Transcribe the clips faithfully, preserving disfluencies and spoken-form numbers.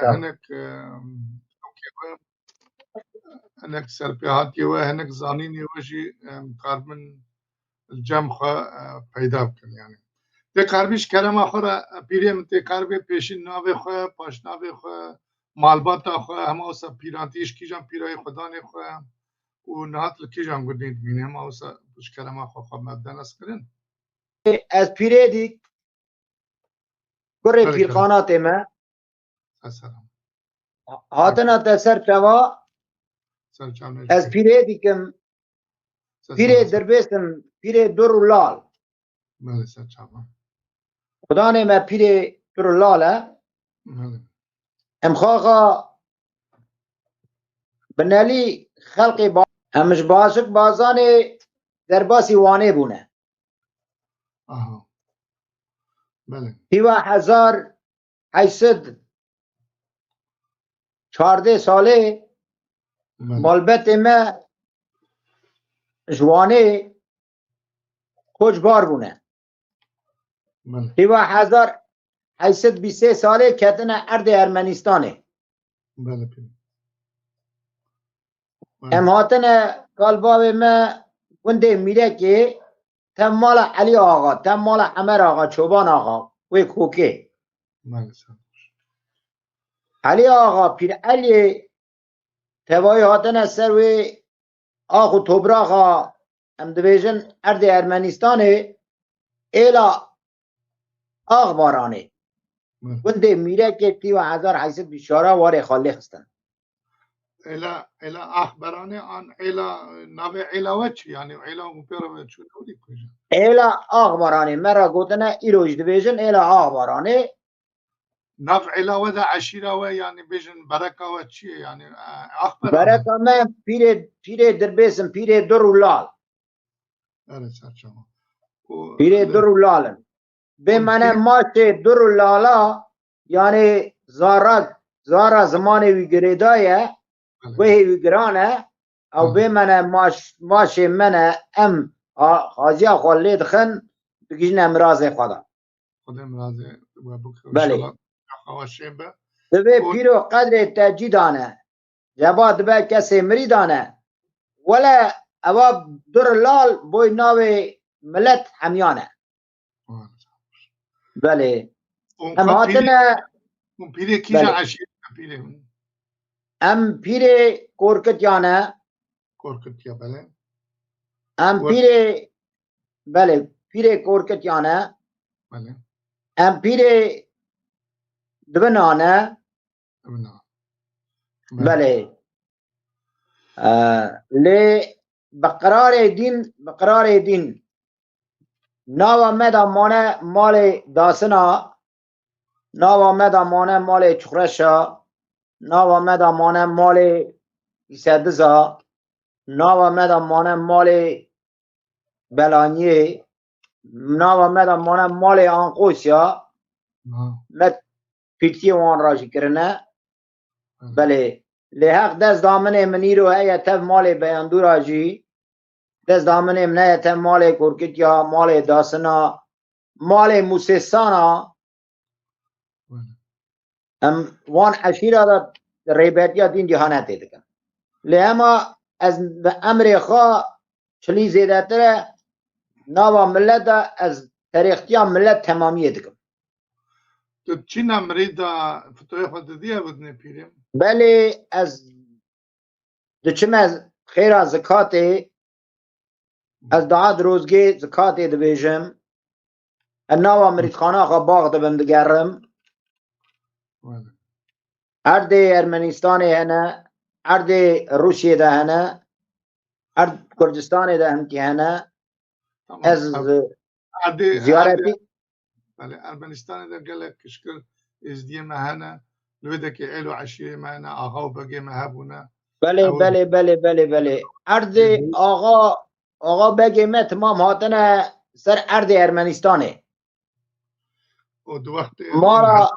Hinek, e, çokê we, hinek serpêhatiyê we, hinek zanînê we jî, e, karibin li cem xwe, e, peyda bikin, yanî. Tê karibî ji kerema xwe re, e, pîrê min tê karibê pêşî navê xwe, paşnavê xwe, malbata xwe, hema wisa pîrantî ji kîjan pîrayê xwedanê xwe û nihat li kîjan gundê dimîne, hema wisa ji kerema xwe xwe me bide neskirin. Ez pîrê dîk, kurê Belê, pîrxanatê me. Ser selam. Hatine te ser çava, Ser çavnê ez pîrê dikim, ser pîrê selam. Dirbêsim, pîrê dur û lal. Belê, ser çava. Xudanê me pîrê dur û lal e. Belê. Em xaxa binelî xelqê ba-, em ji Başik Bazanê derbasî Wanê bûne. Aha. Belê. Hîva hezar heyşsed çardeh salê Belê. Malbetê me ji Wanê koçbar bûne. Belê. Hîva hezar heyşsed bîst sê salê ketine erdê Ermenistanê. Belê, pîrê. Belê. Em hatine kalbavê me gundê Mîrekê, tev mala Elî Axa, tev mala Emer Axa, Çoban Axa, wê kokê. Belê, sağ ol. Elî Axa, Pîr Elî, tevayî hatine ser wê ax û tobraxa, em dibêjin erdê Ermenistanê, êla Axbaranê. Hı. Gundê Mîrekê tîwa hezar heyşsed bîst çar warê xwe lê xistin. Êla, êla Axbaranê an êla, navê êla we çi? Yanî êla hûn pê re ve çûne wî kujin? Êla Axbaranê, me re gotine, îro jî dibêjin êla Axbaranê. Nav êla we de eşîra we, yanî bêjin bereka we çi ye? Yanî, e, Axbaranê. Bereka me pîrê, pîrê Dirbêsim, pîrê Dur û Lal. Erê, serçava. Û Pîrê dur û lal in. Bê Û mene pî- maşê dur û lala, yanê zara, zara zimanê wî girêdaye, Belê. Guhê wî giran e, ew Belê. Bê mene maş, maşê mene em ha-, haziya xwe lê dixin, digihîne mirazê xwe de. Xwedê mirazê we bike. Belê. Înşallah xewa şên be. Divê Û pîro qedrê te cî dane. Ceba dibe kesê mirî dane. Wele eva dur lal boy navê milet hemiyan e. Belê. Hûn Em xwe pîrê, hatine hûn pîrê kîjan Belê. Eşîret e pîrê hûn? Em pîrê Korkitiyan e. Korkitiya, belê. Em Wek- pîrê, belê, pîrê Korkitiyan e. Belê. Em pîrê Divinan e. Divinan. Belê. Belê. Ee, lê bi qirarê dîn, bi qirarê dîn. Nava me de mane malê Dasina, nava me de mane malê Çuxreşa, nava me de mane malê Îsediza, nava me de mane malê Belaniyê, nava me de mane malê Anqosya, Ha. me pîrtiyê wan re jî kirine. Hı. Belê. Lê heq dest da min ê min îro heye tev malê Beyandûra jî. Dest da min ê min heye tev malê Korkitiya, malê Dasina, malê Musêsana. Hı. Em wan eşîra de rêbertiya dîn cîhanetê dikin. Lê hema ez bi emrê xwe çilî zêdetir e, nava millet de ez terêxtiya millet temamiyê dikim. Tu çîna mirî de fitoyê xwe didî ev dinê pîrê? Belê, ez diçime xêra zikatê, ez daha dirozgê zikatê dibêjim. Ez nava mirîdxana xwe bax dibim digerim. Wele. Erdê Ermenistanê hene, erdê Rûsiyê de hene, erd Kurdistanê de hemkî hene. Tamam. Ez Erdê, ziyaretî erdê, belê, Ermenistanê de gelek kişkir êzdiyê me hene. Li wê dekê êl û eşîrê me hene, axa û begê me hebûne. Belê, Ew belê, belê, belê, belê. Erdê Hı hı. axa, axa begê me timam hatine ser erdê Ermenistanê. Û di wextê Mala,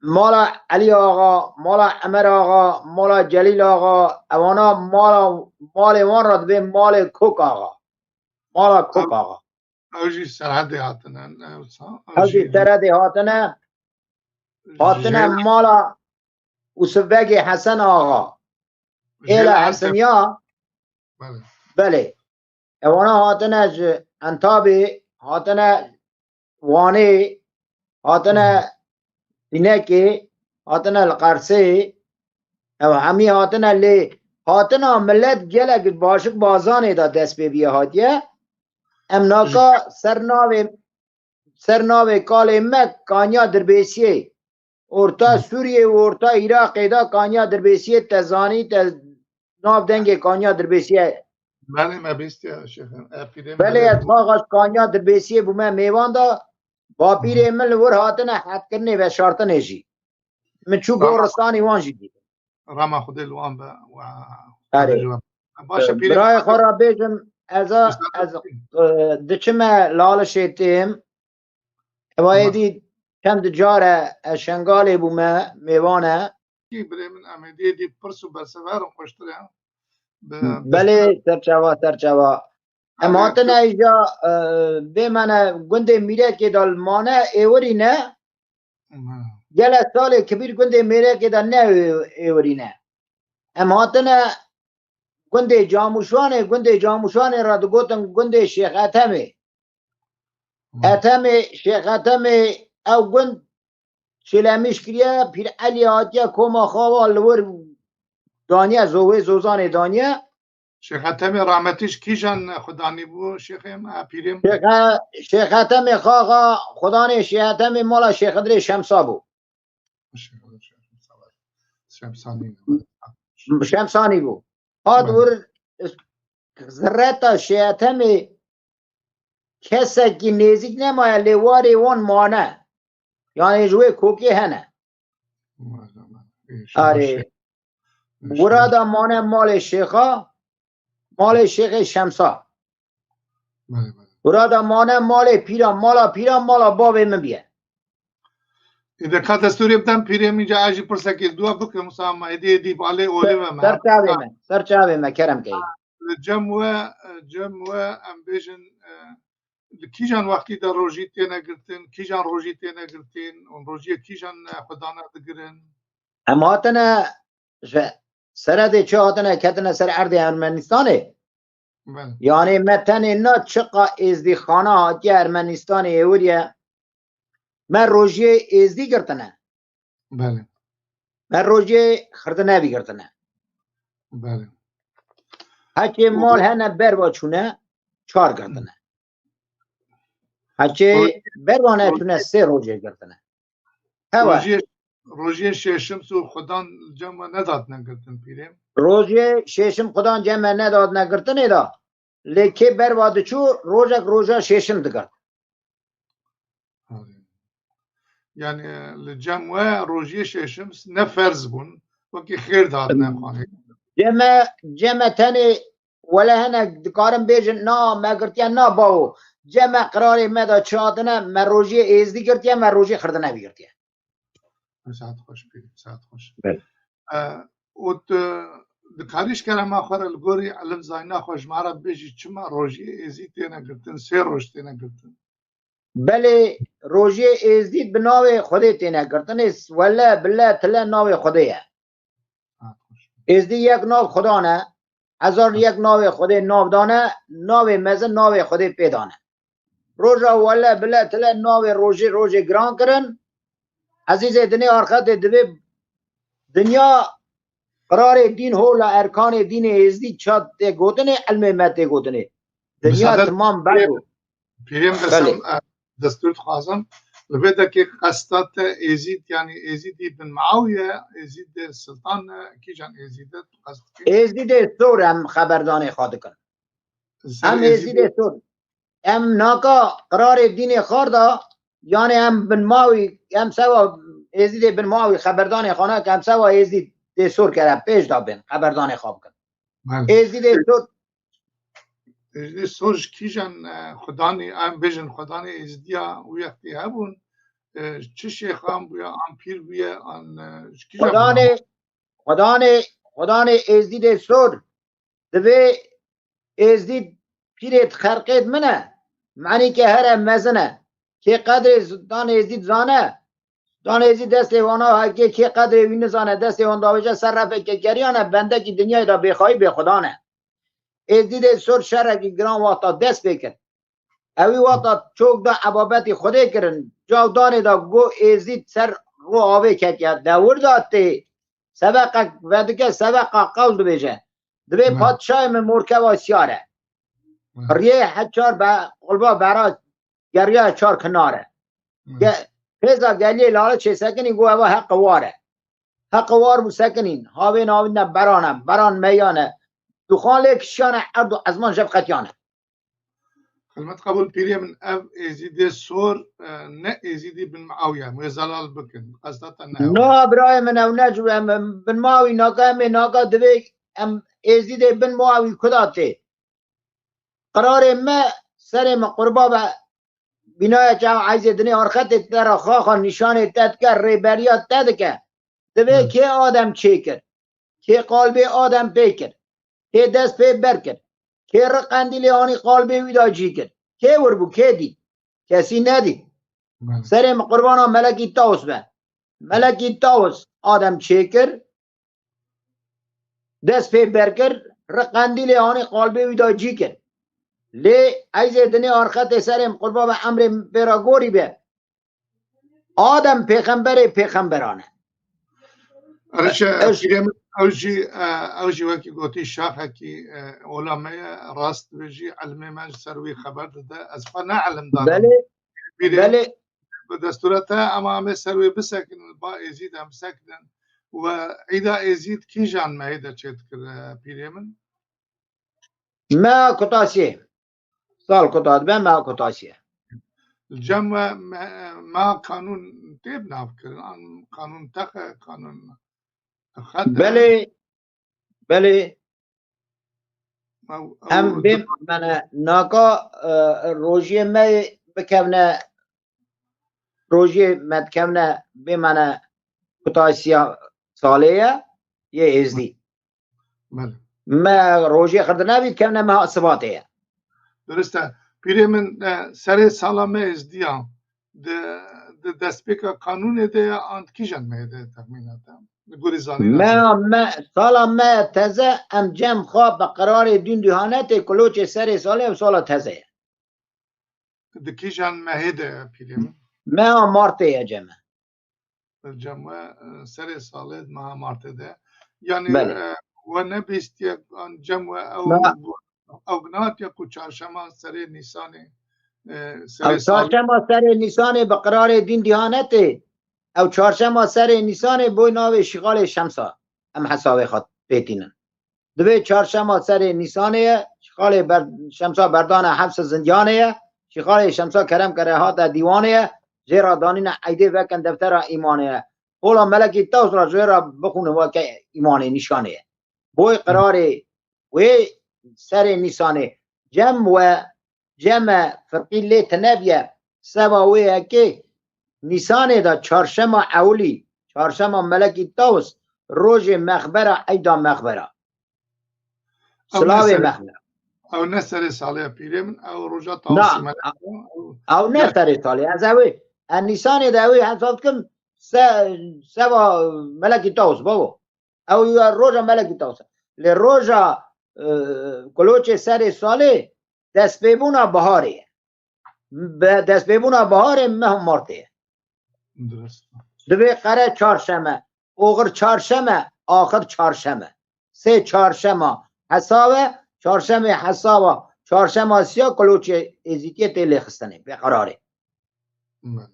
mala Elî Axa, mala Emer Axa, mala Celîl Axa, ewana mala, malê wan re dibê malê Kok Axa. Mala Kok Axa. Ew jî serhedê hatine, ne wisa? Ew Ew jî jî serhedê hatine. Hatine mala Usuf Begê Hesen Axa. Êla Heseniya. Belê. Ewana hatine ji Entabê, hatine Wanê, hatine Sînekê, hatine li Qersê. Ew hemî hatine lê hatina milet gelek başik bazanê de dest pê bîye hatiye. Em naka ser navê ser navê kalê me Kanya Dirbêsiyê. Orta Sûriyê û Orta Iraqê de Kanya Dirbêsiyê te zanî, te nav dengê Kanya Dirbêsiyê. Belê me bîstiye şêxim. E, pîrê me Belê ez xaxa ji Kanya Dirbêsiyê bûme mêvan da. Bapîrê min li wir hatine hetkirinê veşartinê jî. Min çû goristanî wan jî dît. Rama Xwedê li wan be. Erê. Baş e, pîrê Birayê xwe re bêjim, ez a, ez, e, diçime Lalişê têm. Ewa êdî çend care ez Şengalê bûme, mêvan e. Kî birê min em êdî êdî pirs û bersever û xweştir e. Belê, serçava, serçava. Em hatine îja, e, bê me ne gundê Mîrekê de li mane êwirî ne. Gele salê kibîr gundê Mêrekê de ne ê-, êwirî ne. Em hatine gundê Camûşanê, gundê Camûşanê re digotin gundê Şêx Ethemê. Ethemê, Şêx Ethemê ew gund çêlemîş kiriye, Pîr Elî hatiye koma xawa li wir daniye, zowê zozanê daniye. Şêx Ethemê rahmetî ji kîjan xudanî bû, şêxê me, pîrê me? Şêxe-, Şêx Ethemê xaxa xudanê Şêx Ethemê mala Şêx Xidirê Şemsa bû. Şêx Xidirê Şemsa. Şemsanî. Şemsanî bû. Hat wir zireta Şêx Ethemê kesekî nêzîk nemaye lê warê wan mane. Yanî ji wê kokê hene. Arê. Wira da mane malê şêxa, malê şêxê Şemsa. Belê, belê. Wira da mane malê pîra, mala pîra, mala bavê min biye. Ê de ka destûrê bidan pîrê min ca ez jî pirsekê dua bikim, wisa ma êdî êdî balê olê ve me. Ser çavê me, ser çavê me, kerem keyî. Li cem we, cem we em bêjin, e, li kîjan wextî de rojî têne girtin, kîjan rojî têne girtin, û rojiyê kîjan, e, xwedana digirin? Em hatine ji seredê çi hatine, ketine ser erdê Ermenistanê. Belê. Yanî me tenê na çiqa êzdîxana hatiye Ermenistanê êwiriye, me rojiyê êzdî girtine. Belê. Me rojiyê xirdinevî girtine. Belê. Hekê mal hene berva çûne, çar girtine. Hekê berva neçûne, sê rojê girtine. Hewe. Rojiyê, rojiyê şêşim sû xudan cem we nedatine girtin pîrê. Rojiyê şêşim xudan cem me nedatine girtinê da. Lê kê berva diçû, rojek roja şêşim digirt. Yani li cem we rojiyê şêşim ne ferz bûn, wekî xêr dihatine xwanê. Ceme, ceme tenê wele hene dikarin bêjin, na, me girtiye, na bawo. Ceme qirarê me de çi hatine, me rojiyê êzdî girtiye, me rojiyê xirdinevî girtiye. Saet xweş pîrê, saet xweş. Belê. E, û tu dikarî ji kerema xwe re li gorî ilim zayna xwe ji me re bibêjî çima rojiyê êzî têne girtin, sê roj têne girtin? Belê, rojiyê êzdî bi navê Xwedê têne girtin, ê wele, bile, tile navê Xwedê ye. Saet xweş. Êzdî yek nav Xudan e, hezar yek navê Xwedê nav dane, navê mezin navê Xwedê pê dane. Roja wele bile tile navê rojê rojê giran kirin. Ezîzê dinê arxetê divê dinya qirarê dîn hola erkanê dînê êzdî ça tê gotinê, ilmê me tê gotinê. Dinya timam bergo. Pîrê min desem, e, destûr dixwazim. Li vê dekê qesta te Êzîd, yanî Êzîdî bin Muawiye, Êzîdê Siltan e, kîjan Êzîdê tu qest dikî? Êzîdê Sor em xeberdanê xwe dikin. Em Êzîdê Sor. Em naka qirarê dînê xar da, yanî em bin Mawî, em sewa Êzîdê bin Mawî xeberdanê xwe nake, em sewa Êzîdê Sor kere pêş da bên, xeberdanê xwe bikin. Belê. Êzîdê Sor. Êzîdê Sor ji kîjan, e, xudanê, em bêjin xudanê Êzidiya wî wextê hebûn, e, çi şêxan bûye, an pîr bûye, an, e, ji kîjan Xudanê, xudanê, xudanê Êzîdê Sor. Divê Êzdî pîrê xelqê min e. Menî ke here mezin e. Kê qedrê dan Êzdî zane, Tan êzî destê wana hekê kê qedrê wî nizane, destê wan davêje ser refê kekeriyan e, bendekî dinyayê de bêxayî bêxudan e. Êzdîdê sor şerekî giran wexta dest pê kir. Ewî wexta çok da ebabetî Xwedê kirin. Caw danê da go Êzdîd ser ro avê ketiye. Dewir da tê. Seveqek vedike, seveqa qewl dibêje. Dibê padşahê min morkeva siyar e. Riyê he çar be, qulba bera geriya çar kinare. Ge-, Pêza geliyê lale çê sekinî go eva heqi war e. Heqi war bû sekinîn. Havên havîne berane, beran meyane. Duxan lê kişiyane, erd û ezman jev qetiyane. Xilmet qebûl pîrê min, ev Êzîdê sor, e, ne Êzîdî bin Miawiye, wê zelal bikin. Qesta te ne ew e. Na, birayê min, ew ne ji em, em bin Miawî naka, em ê naka divê em Êzîdê bin Miawî kuda tê. Qirarê me serê min qurba be, bînaya çav eyzê dinê arxetê te ra xaxa nîşanê te dike, rêberiya te dike. Divê kê Adem çêkir? Kê qalbê Adem pê kir? Kê dest pê ber kir? Kê ri qendîlê anî qalbê wî da cî kir? Kê wir bû? Kê dît? Kesî nedît. Belê. Serê min qurbana Melekî Tawus be. Melekî Tawus Adem çêkir, dest pê ber kir, ri qendîlê anî qalbê wî da cî kir. Lê eyzê dinê arxetê serê min qurba be, emrê min pê ra gorî be. Adem pêxemberê pêxemberan e. Erişe, Eş- pîrê min, ew jî, e, ew jî wekî gotî şaxekî, e, ola me ye, rast dibêjî, ilmê me ji ser wî xeber dide. Ez xwe ne ilimdar im. Belê, Pîrê, belê. Bi destûra te, ema em ê ser wê bisekinin, ba Êzîd em bisekinin. We îda Êzîd kîjan mehê de çêdikir, e, pîrê min? Meha Kutasiyê. Sal ku dadibe meha Kutasiyê. Li cem we me-, meha kanûn tê binavkirin, an kanûn texe, kanûn xet e? Belê, belê. Ew, ew Em bê di- mene naka, e, rojiyê me bikevne, rojiyê me dikevne bê mene Kutasiya salê ye, yê Êzdî. Belê. Me rojê xirdine bî, kevne meha sibatê ye. Durist e. Pîrê min, e, serê sala me êzdiya di, di destpêka kanûnê de ye, an di kîjan mehê de ye texmîna te? Li gorî zanîna Me, te. me, sala me teze, em cem xwe bi qirarê dîn dîhanetê kuloçê serê salê ew sala teze ye. Di kîjan mehê de ye pîrê min? Meha Martê ye cem e. Cem we, e, serê salê di meha Martê de. Yanî, Belê. e, we nebîstiye, an cem we ew, Na. ew ginatiye ku çarşema serê Nîsanê, e, serê Ew salê. çarşema serê Nîsanê bi qirarê dîn dîhanetê. Ew çarşema serê Nîsanê boy navê Şixalê Şemsa. Em hesabê xwe pêtînin. Divê çarşema serê Nîsanê ye, Şixalê Ber-, Şemsa berdane hefsê zindiyanê ye, Şixalê Şemsa kerem kere hate dîwanê ye, jê ra danîne eydê vekin deftera îmanê ye. Pola Melekî Taws ra jê ra bixûne weke îmanê nîşanê ye. Boy qirarê wê serê Nîsanê cem we cem e, firqî lê tine biye. Seba wê yekê Nîsanê de çarşema ewilî, çarşema Melekî Taws, rojê mexbera, eyda mexbera. Ew ne Silavê serê, mexbera. ew ne serê salê ye pîrê min, ew roja Na, Tawusî Melek e, ew ew ne Ya- serê salê. Ez ewê, e, Nîsanê de ewê hesab dikim se-, seba Melekî Taws, babo. Ew ya roja Melekî Taws e. Lê roja, e, kuloçê serê salê destpêbûna biharê ye. Be-, destpêbûna biharê meha Martê ye. Dirist. Divê qere çarşeme, oxir çarşeme, axir çarşeme. Sê çarşema hesab e, çarşemê hesaba, çarşema siya kuloçê êzîtiyê tê lêxistinê, bê qerarê. Belê.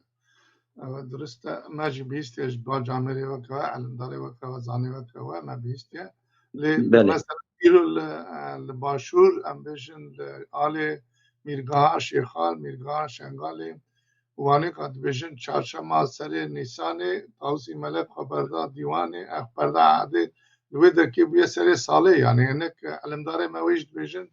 Ew dirist e. Me jî bihîstiye ji ba camêrê weke we, elimdarê weke we, zanê weke we me bihîstiye. Lê Belê. mesela îro li, e, li Başûr, em bêjin li alê Mîrgeha Şêxal, Mîrgeha Şengalê, Wanê ka dibêjin çarşema serê Nîsanê, Tawusî Melek xwe berda dîwanê, ev berda edê, li wê derkê bûye serê salê, yanî hinek elimdarê me wê jî dibêjin,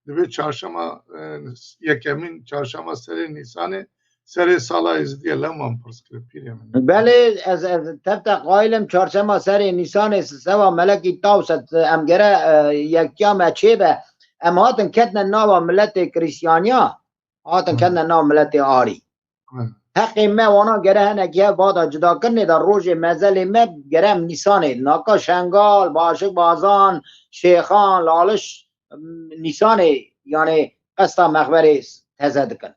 divê çarşema, e, yekemîn, çarşema serê Nîsanê, serê sala Êzidî ye, lewma min pirs kir, pîrê min. Belê, ez, ez tev te qayil im, çarşema serê Nîsanê seba Melekî Taws e, em gere, e, yektiya me çêbe. Em hatin ketine nava miletê Krîstiyaniya, hatin Hı. ketine nav miletê Arî. Hı. Heqê me wana gere hinekî hev bada cudakirinê de rojê mezelê me gere em Nîsanê. Naka Şengal, Başik Bazan, Şêxan, Laliş, Nîsanê, yanê qesta mexberê teze dikin.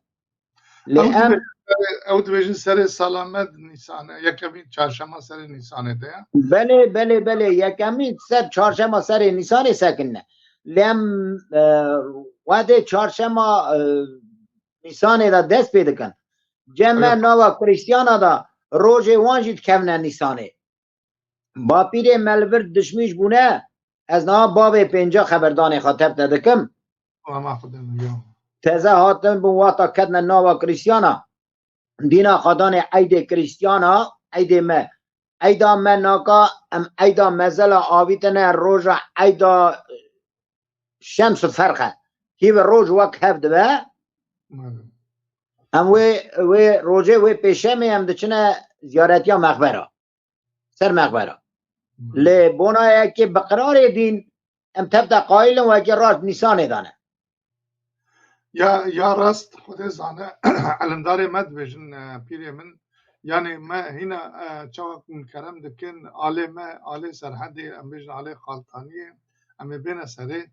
Lê Ew em dibêjin serê, ew dibêjin serê sala me di Nîsanê, yekemîn çarşema serê Nîsanê de ye. Belê, belê, belê. Yekemîn ser çarşema serê Nîsanê sekinine. Lê em, e, wedê çarşema, e, Nîsanê de dest pê dikin. Cem me Evet. nava Krîstiyana de rojê wan jî dikevine Nîsanê. Bapîrê me li vir dişmîş bûne, ez niha bavê pênca xeberdanê xwe tev te dikim. Ama Xwedê min ya. Teze hatin bûn wata ketine nava Krîstiyana. Dîna xwe danê eydê Krîstiyana, eydê me. Eyda me naka, em eyda mezela avîtine roja eyda şems û ferq e. Hîvi roj wek hev dibe. Belê. Em wê, wê rojê wê pêşemê em diçine ziyaretiya mexbera. Ser mexbera. Belê. Lê bona yekê bi qirarê dîn em tev de qayil in wekî rast Nîsanê de ne. Ya, ya rast Xwedê zane, elimdarê me dibêjin, e, pîrê min. Yanî me hîna, e, çawa ku min kerem dikin, alê me, alê Serhedê, em bêjin alê Xaltaniyê, em ê bêne serê.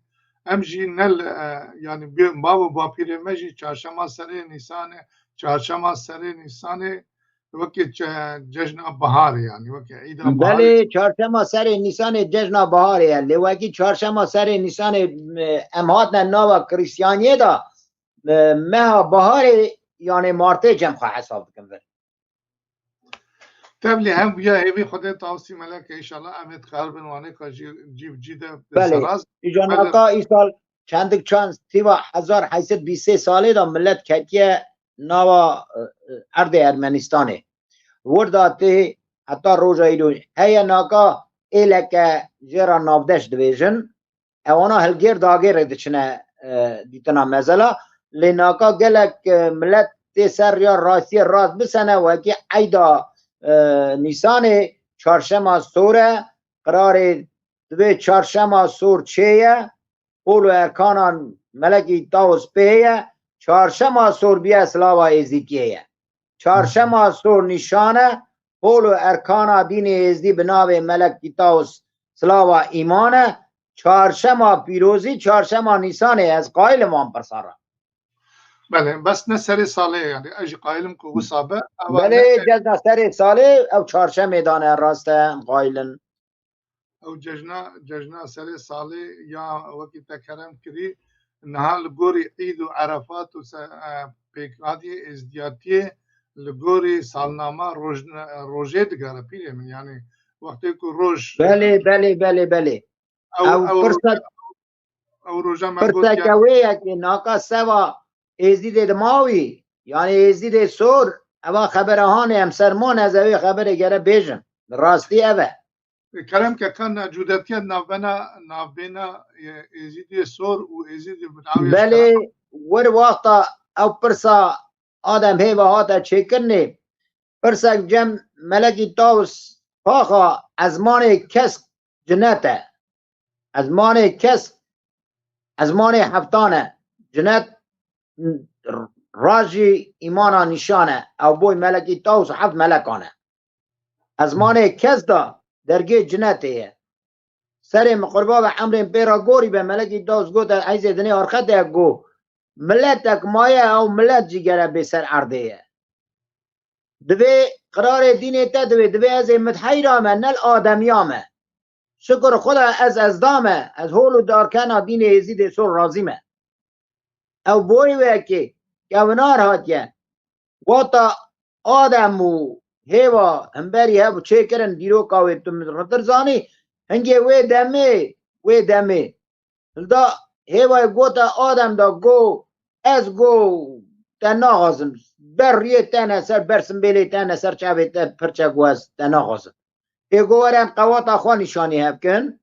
Em jî ne li, e, yanî bê-, bav û bapîrê me jî çarşema serê Nîsanê, çarşema serê Nîsanê wekî ce-, cejna biharê, yanî wekî îda biharê. Belê, çarşema serê Nîsanê cejna biharê ye. Lê wekî çarşema serê Nîsanê, e, em hatine nava Krîstiyaniyê de, e, meha biharê, yanê martê cem xwe hesab dikin vir. Tevlî hem ya hêvî Xwedê Tawsî Meleke înşallah em ê dixeribin wanê ka jî cî bi cî de Belê. seraz. Îca Belê. naka îsal çendik çand tîva hezar heyt sed bîst sê salê de millet ketiye nava, e, e, erdê Ermenistanê. Wir de tê heta roja îro heye naka êleke jê re navdeş dibêjin. Ewana hilgêr dagêrê diçine, e, dîtina mezela. Lê naka gelek, e, milet tê ser riya rastiyê rast bisene wekî eyda, e, Nîsanê çarşema sor e, qirarê divê çarşema sor çê ye, pol û erkanan melekî Tawus pê ye, çarşema sor biye silava êzîtiyê ye. Çarşema sor nîşan e, pol û erkana dînê êzdî bi navê Melek Tîtaus silava îman e, çarşema pîrozî, çarşema Nîsanê, ez qayil im van pirsa re. Belê, bes ne serê salê ye, yanî ez jî qayil im ku wisa be. Eva Belê, ne cezna serê salê ew çarşemê dane, rast e, em qayil in. Ew cejna, cejna serê salê ya wekî te kerem kirî, niha li gorî Îd û Erefat û se-, e, pêkhatiyê êzdiyatiyê li gorî salnama roj-, rojê digere pîrê min. Yanî wextê ku roj Belê, belê, belê, belê. Ew, Ew ew pirsa roja, ew roja me got Pirseke ya wê ye ki naka seva Êzîdê dimawî, yanî Êzîdê sor, eva xebera hanê em ser man ez ewê xeberê gere bêjim. Rastî ev e. Kerem ke ka nacûdetiya navbena, navbêna, e, Êzîdê sor û Êzîdê bi navê Belê, wir wexta ew pirsa Adem hêva hate çêkirinê, pirsek cem Melekî Tawus paxa ezmanê kesk cinet e. Ezmanê kesk, ezmanê heftan e. Cinet rajî îmana nîşan e. Ew boy Melekî Tawus heft melekan e. Ezmanê kesk da dergê cinetê ye. Serê min qurba be, emrên pê re gorî be, Melekî Tawus gote, Eyzê dinê arxetê got, miletek maye, ew milet jî gere bê ser erdê ye. Divê qirarê dînê te divê, divê ez ê mitheyra me, ne li ademiya me. Şikir Xweda ez, ez da me, ez hol û darkena dînê Êzîdê sor razî me. Ew boy wekê kevinar hatiye. Wata Adem û Hêva hemberî hev çêkirin, dîroka wê tu min ritir zanî. Hingê wê demê, wê demê. Hilda Hêvayê gote Adem da go, ez go te naxwazim. Ber riyê te ne ser, ber simbêlê te ne ser çavê te pirçe go ez te naxwazim. Ê go were em qewata xwe nîşanî hev kin.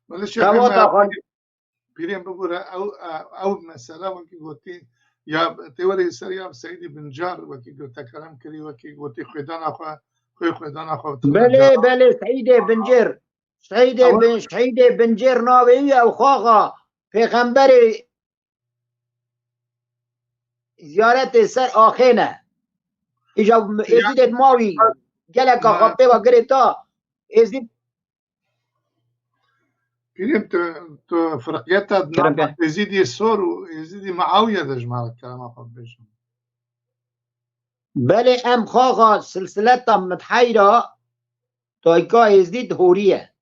Belê şêxê me, Qewata xwe pîrên bibûre, ew, ew mesele wekî gotî, ya tê werê ser ya Seîdî Bincar wekî gote kerem kirî, wekî gotî xwêdana xwe, xwê xwêdana xwe bi Belê, Bincar. belê, Seîdê Bincêr. Şehîdê Ewa- Bin-, Şehîdê Bincêr navê wî ew xaxa pêxemberê ziyaretê ser axê ne. Îja Êzîdê mawî geleka xwe pê ve girê ta. Êzîd Pîrê, tu, tu firqiyeta di nava Êzîdê Sor û Êzîdê Miawiye de ji me re kerema xwe bibêjin. Belê, em xaxa silsileta Midheyra dayika Êzîd Horî ye.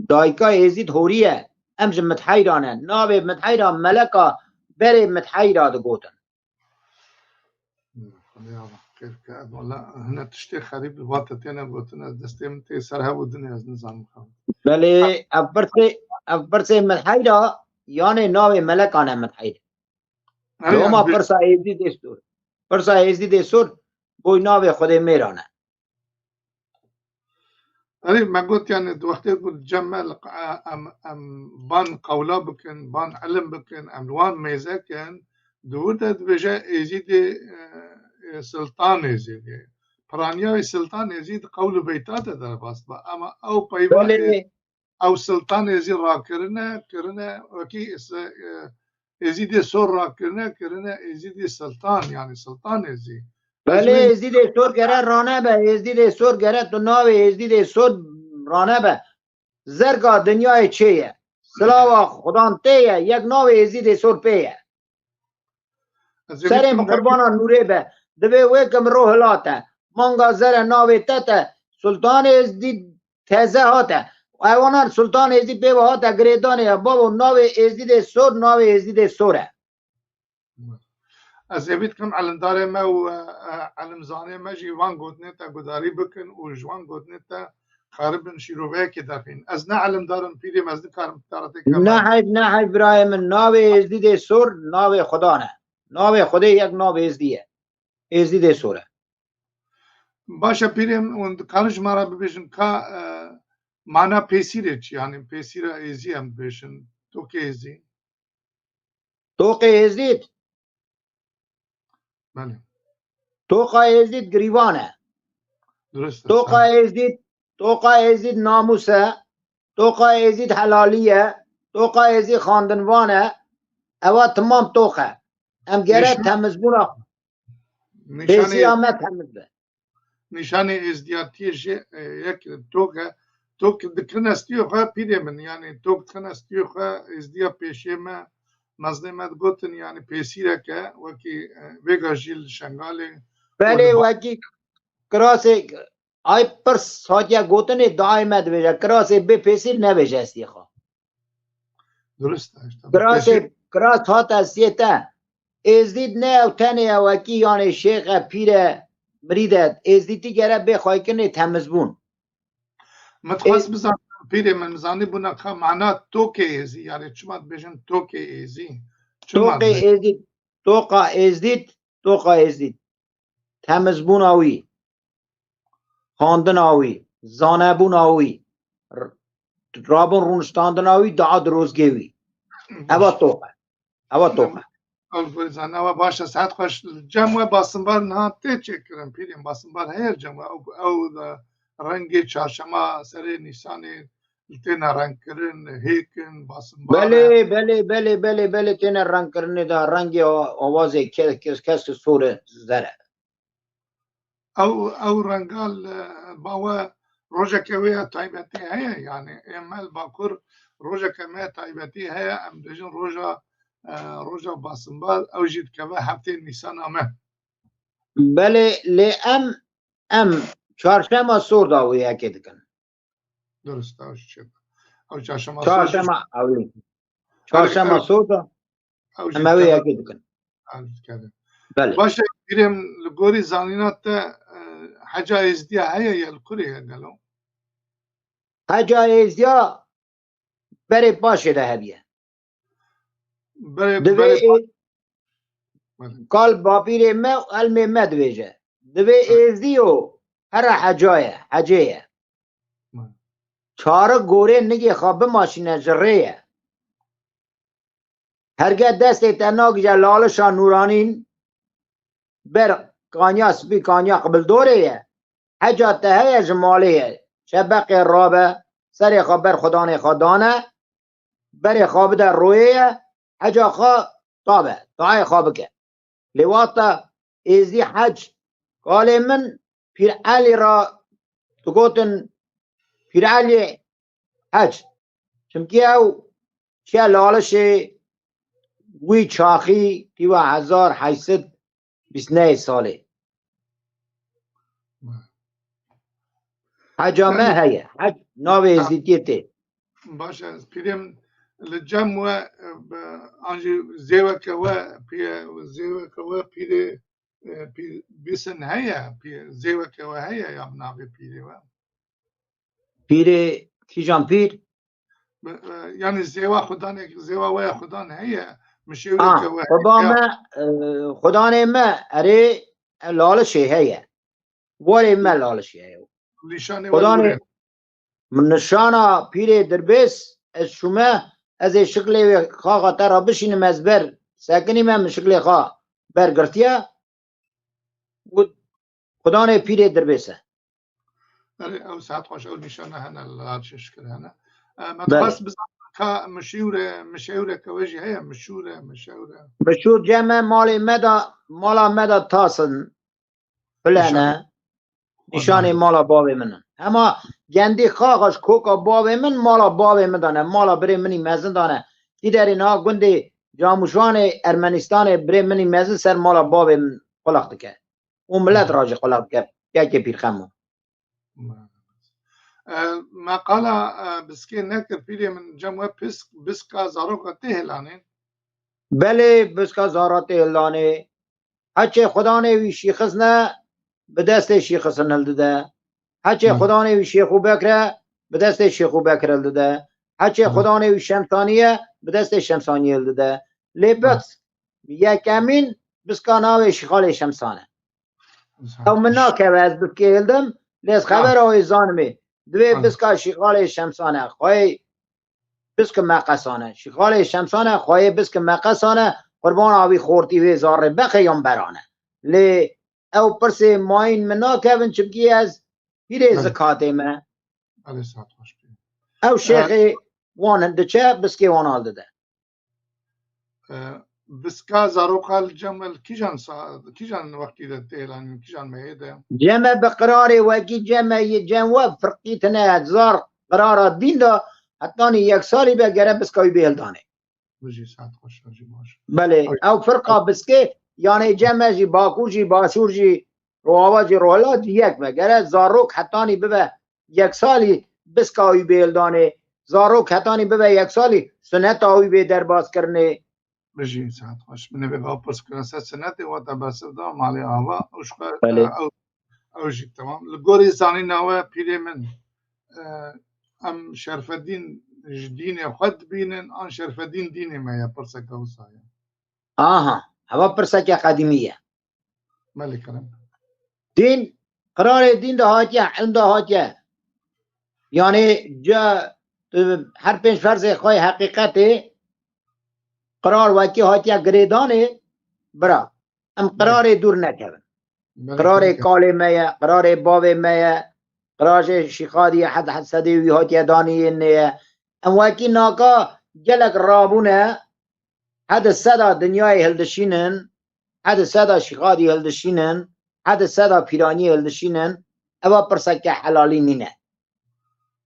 Dayika Êzîd Horî ye. Em ji Midheyra ne. Navê Midheyra meleka berê Midheyra digotin. Xwedê Allah xêr ke, ez wela hine tiştê xerîb li vate têne gotin, ez destê min tê ser hev û dinê ez nizanim xew. Belê, ev pirsê, ev pirsê Midheyra, yanê navê meleka ne Midheyra. Erê, Loma pirsa Êzîdê Sor. Pirsa Êzîdê Sor, boy navê Xwedê mêran e. Erê, me got, yani, di wextê ku cem me li qa-, em, em van qewla bikin, van ilim bikin, em li wan mêze kin, di wir de dibêje Êzîdê, e, e, Siltan Êzîdê. Piraniya wê Siltan Êzîd qewl û beyta de derbas ba. Ama ew peyva Belê. Ew Siltan Êzîd rakirine, kirine, wekî se-, e, Êzîdê Sor rakirine, kirine Êzîdê Siltan, yani Siltan Êzîd. Belê, Êzîdê Sor gere ranebe, Êzîdê Sor gere tu navê Êzîdê Sor ranebe. Zerga dinyayê çê ye. Silava Xudan tê ye, yek navê Êzîdê Sor pê ye. Serê min qurbana nûrê be. Divê wê kim ro hilate. Manga zere navê te te. Sultan Êzîd teze hate. Ewanan Sultan Êzîd pê ve hate girêdanê ya. Babo, navê Êzîdê Sor, navê Êzîdê Sor e. Ez ê vî dikim elimdarê me û, e, e, elimzanê me jî van gotinê te gudarî bikin û ji wan gotinê te xeribin şîroveyekê derxîn. Ez ne elimdar im, pîrê me, ez nikarim te re têkeve. Ne heyf, ne heyf birayê min. Navê Êzdîdê Sor, navê Xudan e. Navê Xwedê yek, navê Êzdî ye. Êzdîdê Sor e. Baş e pîrê min, hûn dikarin ji me re bibêjin ka, e, mana pêsîrê çi? Yanî pêsîra Êzî em dibêjin. Tokê Êzî. Toqê Êzdîd. Belê. Toqa Êzdîd girîvan e. Durust e. Toqa Êzdîd, toqa Êzdîd namûs e. Toqa Êzdîd helalî ye. Toqa Êzdîd xandinvan e. Ewa timam toq e. Em gere temizbûna pêsiya me temiz be. Nîşanê êzdiyatiyê jî, e, yek tok e. Tok dikirine stiyê xwe pîrê min, yanî tok dikirine stiyê xwe êzdiya pêşê me, mezinê me digotin, yanî pêsîrek e, wekî, e, vêga jî li Şengalê. Belê, wekî kirasê, ay pirs hatiye gotinê, dayê me dibêje, kirasê bê pêsîr nebêje stiyê xwe. Durust e, işte. Kirasê, kiras hate stiyê te. Êzdîd ne ew tenê ye wekî yanê şêx e, pîr e, mirîd e. Êzdîtî gere bê xweykirinê temizbûn. Min dixwest bizanim, pîrê min, zanî bûna ka mana tokê Êzî, yanî çima dibêjin tokê Êzî? Çima Tokê dibêjin? Êzdîd, toqa Êzdîd, toqa Êzdîd. Temizbûna wî, xwendina wî, zanebûna wî, r-, rabûn rûniştandina wî, dua dirozgê wî. Ewa toq e. Ewa toq e. Ew gurzan, ewa baş e, saet xweş. Cem we basimbar niha tê çêkirin, pîrên basimbar heye cem we. Ew, ew de rengê çarşema serê Nîsanê li têne rengkirin, hêkin, basimbar e. Belê, belê, belê, belê, belê, têne rengkirinê de rengê a-, awazê ke-, kes-, kesk sor e, zer e. Ew, ew renga li ba we rojeke wê ya taybetî heye, yanî ê me li Bakur rojeke me ya taybetî heye, em dibêjin roja, e, roja basimbar, ew jî dikeve heftê Nîsana me. Belê, lê em, em çarşema sor da wê yekê dikin. Durust, ew jî çêtir. Ew çarşema sor jî Çarşema, ewê. Çarşema sor da. Ew jî em ew dikeve. Yekê dikin. Ew jî dikeve. Belê. Baş e, pîrê min, li gorî zanîna te, e, heca êzdiya heye ya li kurê ye gelo? Heca êzdiya berê paşê de hebiye. Berê, Divê berê ê-, Belê. Kal bapîrê me û elmê me dibêje. Divê Belê. Êzdiyo here heca ye, hecê ye. Belê. Çarik gorê nigê xwe bimaşîne ji rê ye. Herge destê te nagije lalişa nûranîn, ber kaniya spî, kaniya qibildorê ye. Heca te heye ji malê ye. Şebeqê rabe, serê xwe ber xudanê xwe dane, berê xwe bide royê ye, heca xwe tabe, taê xwe bike. Lê wata êzdî hec, kalê min Pîr Elî ra digotin Pîr Elî hec. Çimkî ew çiye Lalişê wî çaxî tîva hezar heşt sed bîst nehê salê. Heca me heye. Hec navê êzdîtiyê tê. Baş e, pîrê min li cem we, e, be, an jî zêweke we, pîye, zêweke we pîrê, e, pîr, bîsin heye, pî-, zêweke we heye ya bi navê pîrê we? Pîrê, kîjan pîr? Be, e, yanî zêwa xudanek, zêwa we ya xudan heye, mişêwreke Ah, we xuda heye. me, e, xudanê me, erê, e, Lalişê heye. Warê me Lalişê heye. Nîşanê we Xudanê, were. Min nişana pîrê Dirbês, ez çûme, ez ê şiklê wê xaxa te re bişînim, ez ber sekinîme, min şiklê xa ber girtiye. Got, xudanê pîrê Dirbês e. Erê, ew saet xweş, ew nîşana hene, li Lalişê şikir hene. E, me Belê. dixwest bizanim ka mişîwre, mişewreke we jî heye, mişûre, mişewre. Mişûr cem me, malê me de, mala me de tasin. Pile ne. Nîşanê. Nîşanê mala bavê min in. Hema gendî xaxa ji koka bavê min, mala bavê min de ne, mala birê min î mezin de ne. Kî derê niha gundê Camûşanê Ermenistanê birê min î mezin ser mala bavê min qulaq dike. Û milet Hı. ra jî qulaq dike. Kekê Pîrxemo. E, me qala, e, biskê nekir pîrê min cem we pisk, biska zaroka tê hilanê. Belê, biska zara tê hilanê. Heçê xudanê wî şîxisne, bi destê şîxisin hildide. Heçê Hı. xudanê wî Şêxû Bekre, bi destê Şêxû Bekir hildide. Heçê Hı. xudanê wî Şemsaniye, bi destê Şemsaniye hildide. Lê Hı. bes, yekemîn biska navê Şîxalê Şemsan e. Ew min nakeve ez biskê hildim, lê ez Ha. xebera wê zanimê. Divê Ha. biska Şîxalê Şemsan e. Xweyê biski meqesan e. Şîxalê Şemsan e, xweyê biski meqesan e, qurbana wî xortî wê zarê bexê yan beran e. Lê ew pirsê mayîn min nakevin, çimkî ez pîrê Belê. zikatê me. Belê, saet xweş bê. Ew E, şêxê wan diçe, biskê wan al dide. E, biska zaroka li cem we li kîjan sa-, kîjan wextî de tê hilanîn, kîjan mehê de? Cem e bi qirarê wekî cem e, yê cem we firqî tine ye. Zar qirara dîn de hetanî yek salî be gere biska wî bê hildanê. Bijî, saet xweş, saet jî baş. Belê, Ew ew firqa biskê, yanê cem e jî, Bakur jî, Başûr jî, Rojava jî, Rojhilat jî yek be. Gere zarok hetanî bibe yek salî biska wî bê hildanê. Zarok hetanî bibe yek salî suneta wî bê derbaskirinê. Bijî, saet xweş. Min ê vê pirs kirin ser sinetê we te bersiv da malê ava û ji xwe, Belê. e, ew, ew jî temam. Li gorî zanîna we pîrê min, e, em şerfedîn ji dînê xwe dibînin an şerfedîn dînê me ye, pirseke wisa ye. Aha, heva pirseke qedîmî ye. Belê kerem. Dîn, qirarê dîn de hatiye, ilm de hatiye. Yanî ca, tu her pênc ferzê xwe yê heqîqetê qirar wekî hatiye girêdanê, bira. Em Belê. qirarê dûr nekevin. Belê, Qirarê belê. kalê me ye, qirarê bavê me ye, qirarê Şîxadî ye, hed hed sedê wî hatiye danî yên nê ye. Em wekî naka gelek rabûne, hedi seda dinyayê hildişînin, hedi seda Şîxadî hildişînin, hedi seda Pîraniyê hildişînin, eva pirseke helalî nîne.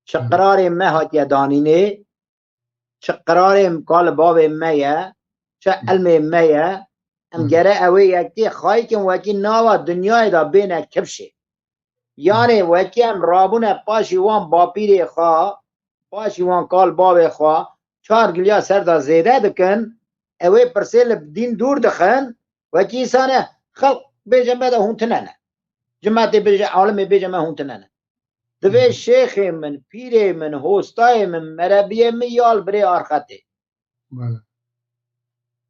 Çi Hı. qirarê me hatiye danînê, çi qirarê ka li bavê me ye, çi Hı. ilmê me ye, em Hı. gere ew ê yekê xayîkin wekî nava dinyayê de bêne kifşê. Yanê wekî em rabûne paşî wan bapîrê xwe, paşî wan kal bavê xwe, çar giliya ser de zêde dikin, ew ê pirsê li dîn dûr dixin, wekî îsane xelq bêje me de hûn tine ne. Cimetê bêje, alimê bêje me hûn tine ne. Divê Hı hı. şêxê min, pîrê min, hostayê min, merebiyê min ya li birê arxetê. Bele.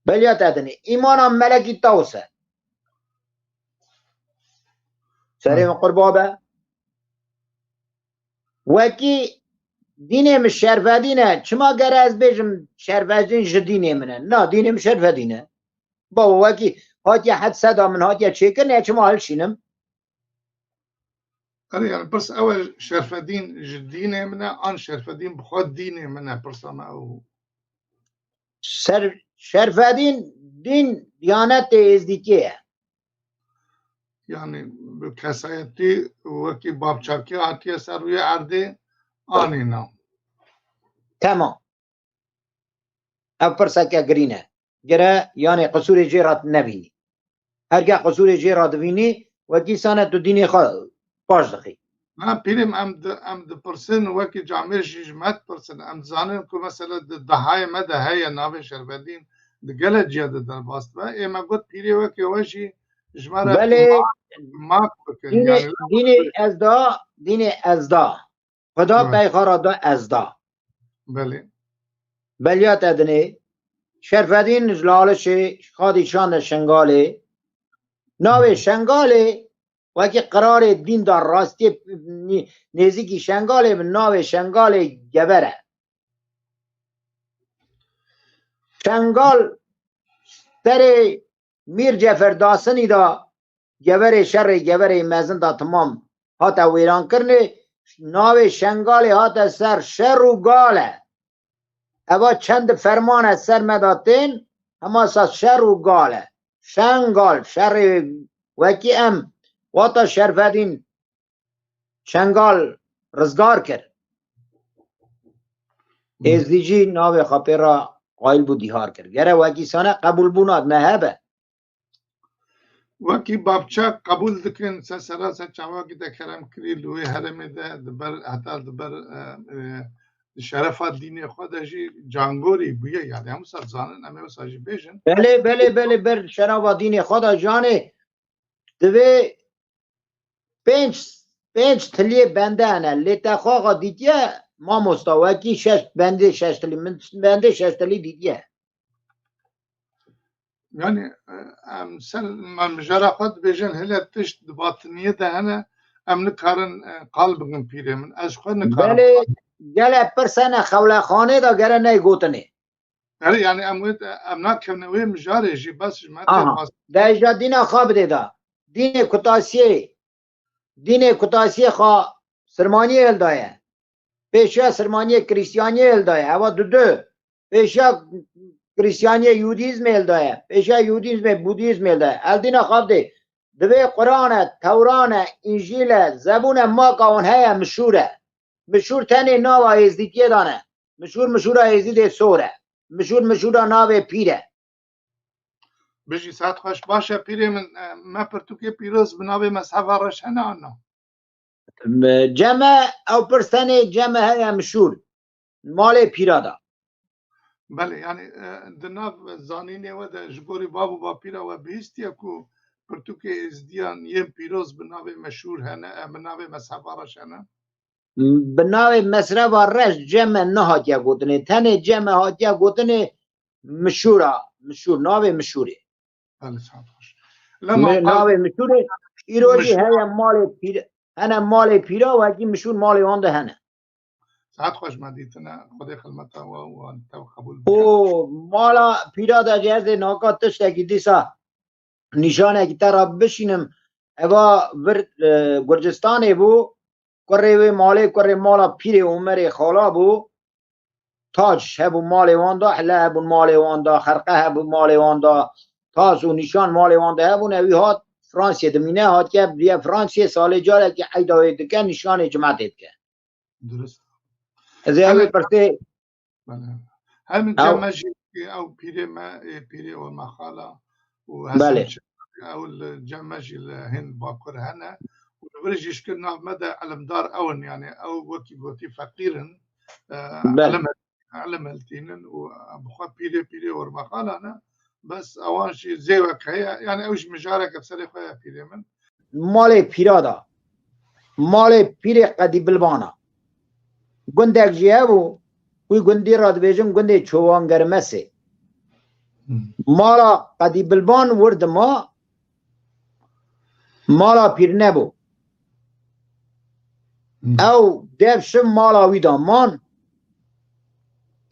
Beliya te dinê. Îmana melekî tawse. Serê Hı. min qurba be. Wekî dînê min şerfedîn e. Çima gere ez bêjim şerfedîn ji dînê min e? Na, dînê min şerfedîn e. Baba, wekî hatiye hed seda min hatiye çêkirin, ez çima hilşînim? Erê, yani pirs ew e, şerfedîn ji dînê min e, an şerfedîn bi xwe dînê min e, pirsa me ew. Ser, Şerfedîn dîn diyanetê êzdîtiyê ye. Yani bi kesayetî wekî babçakî hatiye ser rûyê erdê anî na. Temam. Ev pirseke girîn e. Gere yanê qisûrê jê re nebînî. Herge qisûrê jê re dibînî, wekî sane tu dînê xwe paş dixî. Na pîrê min, em di, em dipirsin, wekî camêr jî ji me dipirsin. Em dizanin ku mesela di dehayê me de heye navê Şerfedîn, di gelek ciya de derbas dibe. Ê me got pîrê wekî we jî ji me re Belê, ma-, maf bikin. Dînê, Yani dînê ez da, dînê ez da. Xweda Evet. peyxara da ez da. Belê. Beliya te dinê, Şerfedîn ji Lalişê, Xadî Şan de Şengalê. Navê Şengalê wekî qirarê dîn da rastiyê nê-, nêzîkî Şengalê bi navê Şengalê Gever e. Şengal serê Mîr Cefer Dasinî da Geverê şerê Geverê mezin da timam hate wêrankirinê, navê Şengalê hate ser şer û gal e. Eva çend ferman e ser me da tên, hema sa şer û gal e. Şengal, şerê wekî em, wata Şerfedîn Şengal rizgar kir. Êzdî jî navê xwe pê re qayil bû dîhar kir. Gere wekî sane qebûlbûna me hebe. Wekî babçak qebûl dikin, se sera se çavakî te kerem kirî li wê herêmê de di ber, heta di ber, e, e, di şerefa dînê xwe de jî cangorî bûye, yani hemû sar zanin, em ê wisa jî bêjin. Belê, belê, belê, ber şerava dînê xwe de canê divê pênc, pênc tiliyê bende hene. Lê te xwe xwe dîtiye mamosta, wekî şeş, bendê şeş tilî, min bendê şeş tilî dîtiye. Yani, e, em ser, em mijara xwe dibêjin, hele tişt di batiniyê de hene, em nikarin, e, qal bikin pîrê min. Ez xwe nikarim. Belê, gele pirsene xewlexanê de gere ney gotinê. Erê, yani em wê, em nakevne wê mijarê jî, bes ji me tê Aha. xwest. Dê ja dîna xwe bidê da. Dînê kutasiyê, dînê kutasiyê xwe Sirmaniyê hildaye. Pêşiya Sirmaniyê Krîstiyaniyê hildaye. Eva du du. Pêşiya Krîstiyaniyê Yudîzmê hildaye. Pêşiya Yudîzmê Budîzmê hildaye. El dîna xwe bidê. Divê Quran e, Tewran e, Încîl e, Zebûn e, maka wan heye, mişûr e. Mişûr tenê nava Êzdîtiyê de ne. Mişûr mişûra Êzîdê sor e. Mişûr mişûra navê pîr e. Bijî, saet xweş. Baş e pîrê min, e, me pirtûkê pîroz bi navê mezheba reş hene an na? Cem e, ew pirs tenê cem e heye mişûr. Malê pîra de. Belê, yani, e, di nav zanînê we de ji gorî bav û bapîra we bihîstiye ku pirtûkê êzdiyan yên pîroz bi navê meşhûr hene, e, bi navê mezheba reş hene? Bi navê mezheba reş cem e nehatiye gotinê. Tenê cem e hatiye gotinê mişûra, mişûr, navê mişûrê. Belê, saet xweş. Lema Mi-, navê mişûrê, îro jî Mişûr. heye malê pîr-, hene malê pîra wekî mişûr malê wan de hene. Saet xweş me dîtine, Xwedê xilmeta we û wan tev qebûl bike. Û mala pîra de jî ez ê naka tiştekî dîsa nîşanekî te re bişînim. Eva vir, e, Gurcistanê bû, kurê wê malê, kurê mala pîrê Omerê xala bû. Tac hebû malê wan da, hile hebûn malê wan da, xerqe hebû malê wan da, tas û nîşan malê wan da hebûn. Ewî hat Fransiyê dimîne, hatiye biriye Fransiyê, salê carekî eyda wê dike, nîşanê cimetê dike. Durust. Ez ê ew Belê. pirsê Belê. Hem Ew- cem me jî, ew pîrê me, ê pîrê we me xala û Hesen Belê. Çi-, ew li cem me jî li hin Bakur hene. Û li vir jî şikir nav me de ilimdar ew in, yani ew wekî gotî feqîr in. E, Belê. ilim, ilim hiltînin û bi xwe pîrê pîrê we me xala ne. Bes ewan jî zêwek heye, yani ew jî mijareke bi serê xwe ye pîrê min. Malê pîra da. Malê pîrê Qedî Bilbana. Gundek jî hebû, wî gundî re dibêjin gundê Çowangermesê. Hmm. Mala Qedî Bilban wir dima, mala pîr nebû. Hmm. Ew dev şiv mala wî de man.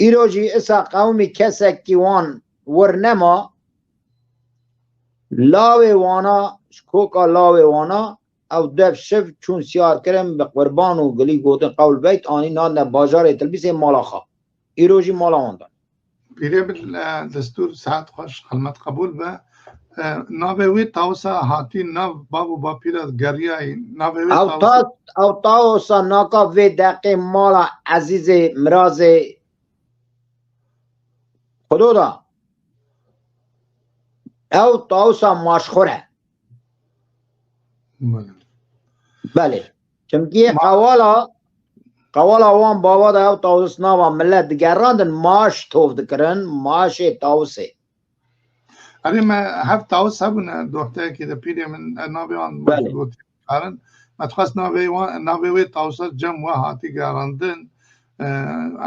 Îro jî isa qewmî kesekî wan wir nema. Lawê wana, ji koka lawê wana, ew dev şiv çûn siyar kirin, bi qurban û gilî gotin qewl beyt, anî nadine bajarê Tilbîsê mala xwe. Îro jî mala wan de. Pîrê min, e, destûr, saet xweş, xilmet qebûl be. E, navê wê tawsa hatî nav bav û bapîra geriyayî. Navê wê Ew tawsa ta-, ew tawsa naka vê deqê mala ezîzê, mirazê Xudo da. Ew tawsa maşxur e. Belê. Belê. Çimkî Ma- qewala, qewala wan bava da ew tawis nava millet digerandin, maş tov dikirin, maşê tawsê. Erê, me heft tawis hebûne, dohteyekî de pîrê min, e, navê wan Belê. Gotiye karin. Me dixwest navê wan, navê wê tawsa cem we hatî gerandin. E,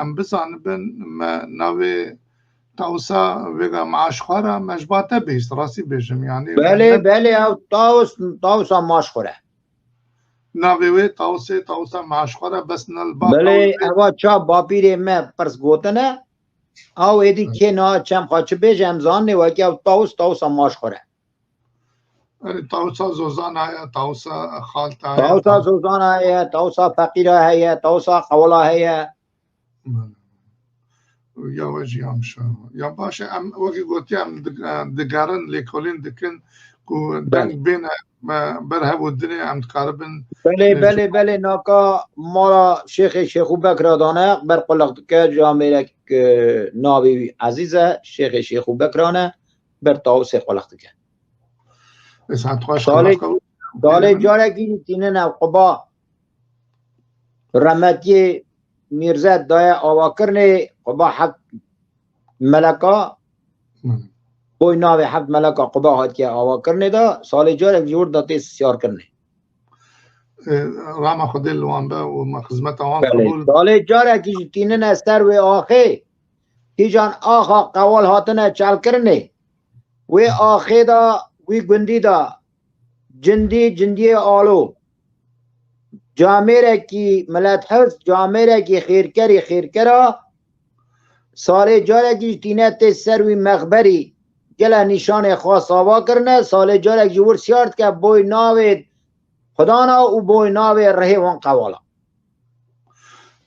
em bizanibin, me navê tawsa vêga me aşxwara, me ji ba te bihîst, rastî bêjim, yanî Belê, me belê, ew taws, tawsa maşxur e. Navê wê tawsê, tawsa maşxur e, bes ne li ba Belê, tawsê. Eva ça bapîrê me pirs gotine, ew êdî kê niha çem xwe çi bêje, em zanînê wekî ew taws, tawsa maşxur e. Erê, tawsa zozana ye, tawsa xalta ye, Tawsa taw- zozana ye, tawsa feqîra heye, tawsa qewala heye. Ya we jî ya mişa. Ya baş e, em wekî gotiye, em dig-, digerin, lêkolîn dikin ku Belê. deng bêne me ber hev û dinê em dikaribin Belê, lê belê, belê, naka mala Şêxê Şêxû Bekra dane, ber quleq dike, camêrek, e, navê wî Ezîz e, Şêxê Şêxû Bekra ne, ber tawusê quleq dike. Ê, saet xweş, Salê, xweş qewût. salê Bêjin. carekî jî tînine quba remetiyê Mîrze daye avakirinê, quba heft meleka, Hmm. boy navê heft meleka quba hatiye avakirinê de, salê carek ji wir de tê siyarkirinê. Ê, rama Xwedê li wan be û me xizmeta wan Belê. qebûl. Salê carekî jî tînine ser wê axê, kîjan axa qewal hatine çelkirinê. Wê axê de, wî gundî de, cindî, cindiyê alo, camêrekî milethiz, camêrekî xêrkerî xêrkera, salê carekî jî tîne tê ser wî mexberî, gele nîşanê xwe sava kirine, salê carek ji wir siyar dike, boy navê Xwedana û boy navê rihê wan qewala.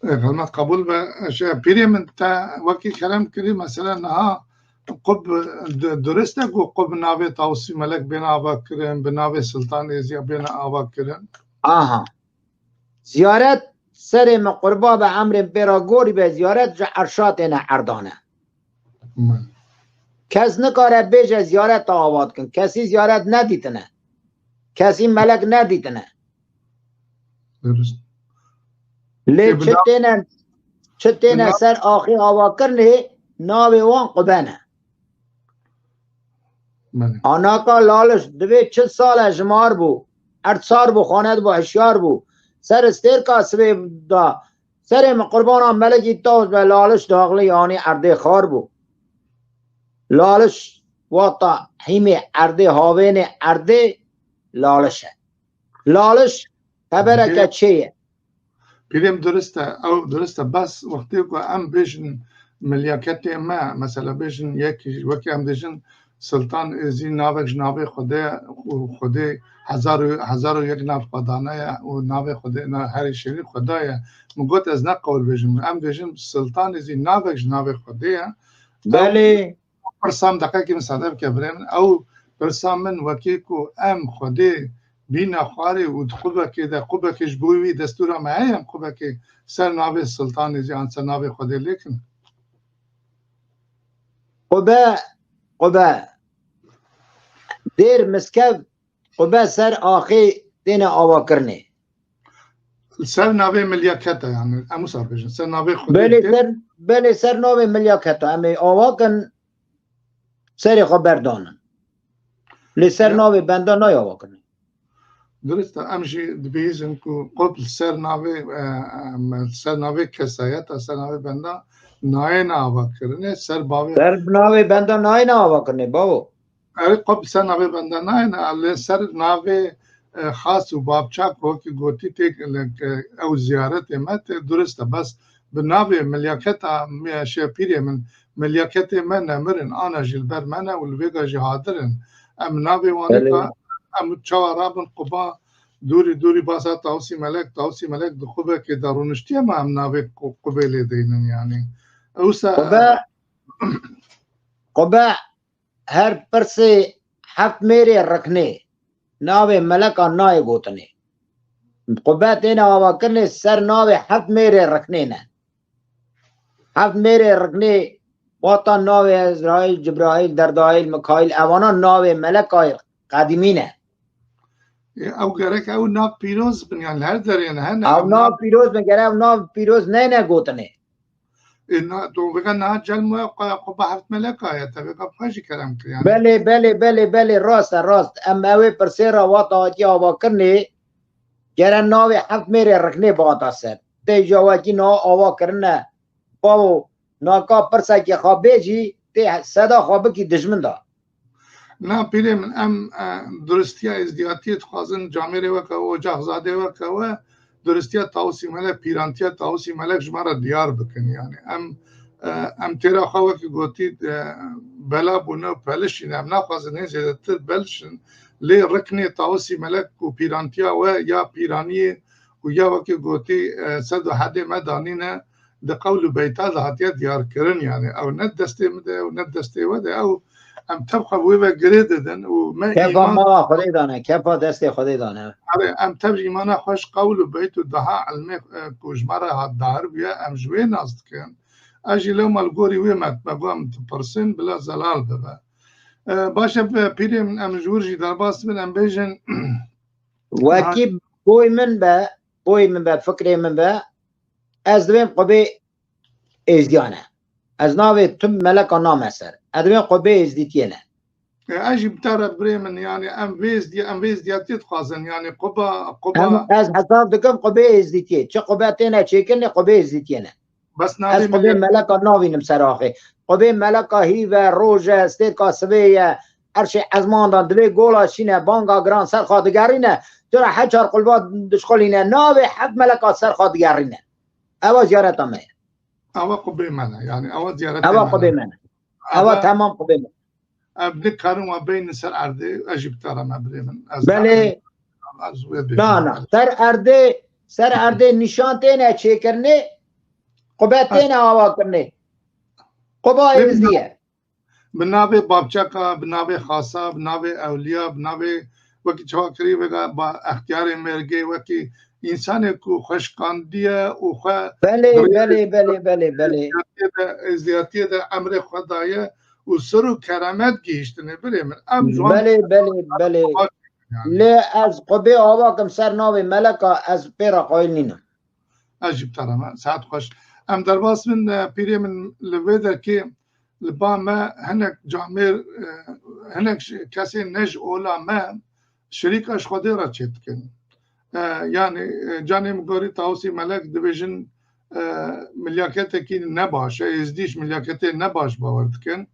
Ê, xizmet qebûl be. Şey, pîrê min, te wekî kerem kirî, mesela niha qub du-, durist e ku qub bi navê Tawsî Melek bêne ava kirin, bi navê Siltan Êziya bêne ava kirin? Aha. Ziyaret serê min qurba be, emrên pê re gorî be, ziyaret ji erşa têne erdane. Min. Kes nikare bêje ziyaret te ava dikin. Kesî ziyaret nedîtine. Kesî melek nedîtine. Durust. Lê Ê, bi çi na-, têne, çi têne bi na- ser axê avakirinê, navê wan qube ne. Belê. Anaka Laliş divê çil sal e jimar bû. Erd sar bû, xanet bû, hişyar bû. Ser stêrka sibê da, serê min qurbana melekî tawz be, Laliş daxilî yanî erdê xar bû. Laliş wata hîmê erdê, havênê erdê Laliş e. Laliş xebereke Pîrê-, çê ye. Pîrê min, durist e, ew durist e, bes wextê ku em bêjin milyaketê me, mesela bêjin yek, wekî em dêjin Siltan Êzî navek ji navê Xwedê ye û Xwedê hezar û, hezar û yek nav xwe dane ye û navê Xwedê na herî şêrî Xweda ye. Min got ez ne qewil bêjim. Em dêjin Siltan Êzî navek ji navê Xwedê ye. Ew Belê. Pirsa min, deqekî min sade bike birê min. Ew pirsa min wekî ku em Xwedê bîne xwarê û di qubekê de, qubekê ji bo wî destûra me heye, em qubekê ser navê Siltanê jî an ser navê Xwedê lêkin. Qube, qube. Dêr miskev, qube ser axê têne avakirinê. Li ser navê milyaketa, yani, em wisa bêjin, ser navê Xwedê Belê tê. ser, belê ser navê milyaketa, em ê ava kin, serê xwe berdanin. Lê ser Ya. navê benda nayê ava kirin. Dirist e, em jî dibihîzin ku qop li ser navê, e, em, ser navê kesayeta, ser navê benda nayêne ava kirinê, ser bavê Ser navê benda nayêne ava kirinê, bavo. Ew qop ser navê benda nayêne, lê ser navê, e, xas û bavçak wekî gotî tê, e, ew ziyaretê me tê, durist e, bes bi navê milyaketa me, şepîrê min, milyaketê me nemirin, ana jî li ber me ne û li vêga jî hadir in. Em navê wan Belê. ka, em çawa rabin quba, dûrî dûrî basa Tawsî Melek, Tawsî Melek di qubekê de rûniştiye, me em navê qu-, qubê lê deynin, yanî. Ewsa Qube, Qube her pirsê heft mêrê riknê navê meleka nayê gotinê. Qube têne avakirinê ser navê heft mêrê riknê ne. Heft mêrê riknê wata navê Ezraîl, Cibraîl, Derdaîl, Mikaîl, evana navê melekayê qedîmî ne. Ew gerek ew nav pîroz bin, yani her derê ne, hene Ew nav pîroz bin, gere ew nav pîroz neyne gotinê. E, na, tu vêga niha celm we qe-, quba heft meleka ye, te vêga xwe jî kerem kir, yani. Belê, belê, belê, belê, rast e, rast. Em ewê pirsê re wata hatiye avakirinê, gere navê heft mêrê riknê bihata ser. Tê ja wekî niha ava kirine, bawo, naka pirsekê xwe bêjî, tê seda xwe bikî dijmin de. Na pîrê min, em, e, duristiya êzdiyatiyê dixwazin, camêrê weke we, ocaxzadê weke we, duristiya Tawusî Melek, pîrantiya Tawusî Melek ji me re diyar bikin. Yani em, e, em têra xwe wekî gotî, e, bela bûne û pelişîne. Em naxwazin hê zêdetir belişin. Lê riknê Tawusî Melek û pîrantiya we ya pîraniyê û ya wekî gotî, e, sed û hedê me danîne, di qewl û beyta de hatiye diyarkirin, yani ew ne destê min de, ew ne destê we de, ew em tev xwe wê ve girê didin û me Kefa îman mala Xwedê dane, kefa destê Xwedê dane. Erê, em tev îmana xwe ji qewl û beyt û daha ilmê, e, ku ji me re hat dahir bûye, em ji wê nas dikin. Ez jî lewma li gorî wê me, me got em dipirsin, bila zelal bibe. E, baş e, pîrê min, em ji wir jî derbas bin, em bêjin, Wekî boy min be, boy min be, fikrê min be, ez divêm qubê êzdiyan e. Ez navê tim meleka name ser. Ez divêm qubê êzdîtiyê ne. E, ez jî bi te re birê min, yani em vê êzdiye, em vê êzdiyatiyê dixwazin, yani quba, quba. Em, ez hesab dikim qubê êzdîtiyê. Çi qube têne çêkirinê, qubê êzdîtiyê ne. Bes navê Ez qubê melek- meleka navînim ser axê. Qubê meleka hîve, roje, stêrka sivê ye. Erşê ezmandan divê gola şîne, banga giran ser xwe digerîne. Tu re heçar qulba dişxulîne. Navê heft meleka ser xwe digerîne. Ewa ziyareta me ye. Ewa qubê me ne. Yani ewa ziyareta Ewa me qubê ne. me ne. Ewa Ewa temam qubê me. Ev nikarin wa beynin ser erdê, ez jî bi te re me birê min. Ez Belê. ez wê bêjim. Na, na. Ser erdê, ser erdê nîşan têne çêkirinê, qube têne avakirinê. Quba Êzdî ye. Bi navê bavçeka, bi navê xasa, bi navê ewliya, bi navê wekî çawa kirî vêga ba extiyarê mêrgê, wekî însanê ku xweşikandiye û xwe Belê, bi rêyê belê, belê, belê, belê. êzdiyatiyê de, êzdiyatiyê de emrê xwe daye û sir û keremet gihîştine. Birê min, em ji wan Belê, belê, belê. yani. Lê ez qubê ava kim ser navê meleka, ez pê re qayil nînim. Ez jî bi te re me. Saet xweş. Em derbas bin, e, pîrê min, li vê derkê li ba me hinek camêr, e, hinek ji, kesên ne ji ola me şirîka ji Xwedê re çêdikin. E, yani, e, canê min gorî Tawusî Melek dibêjin, e, milyaketekî nebaş e, êzdî ji milyaketê nebaş bawer dikin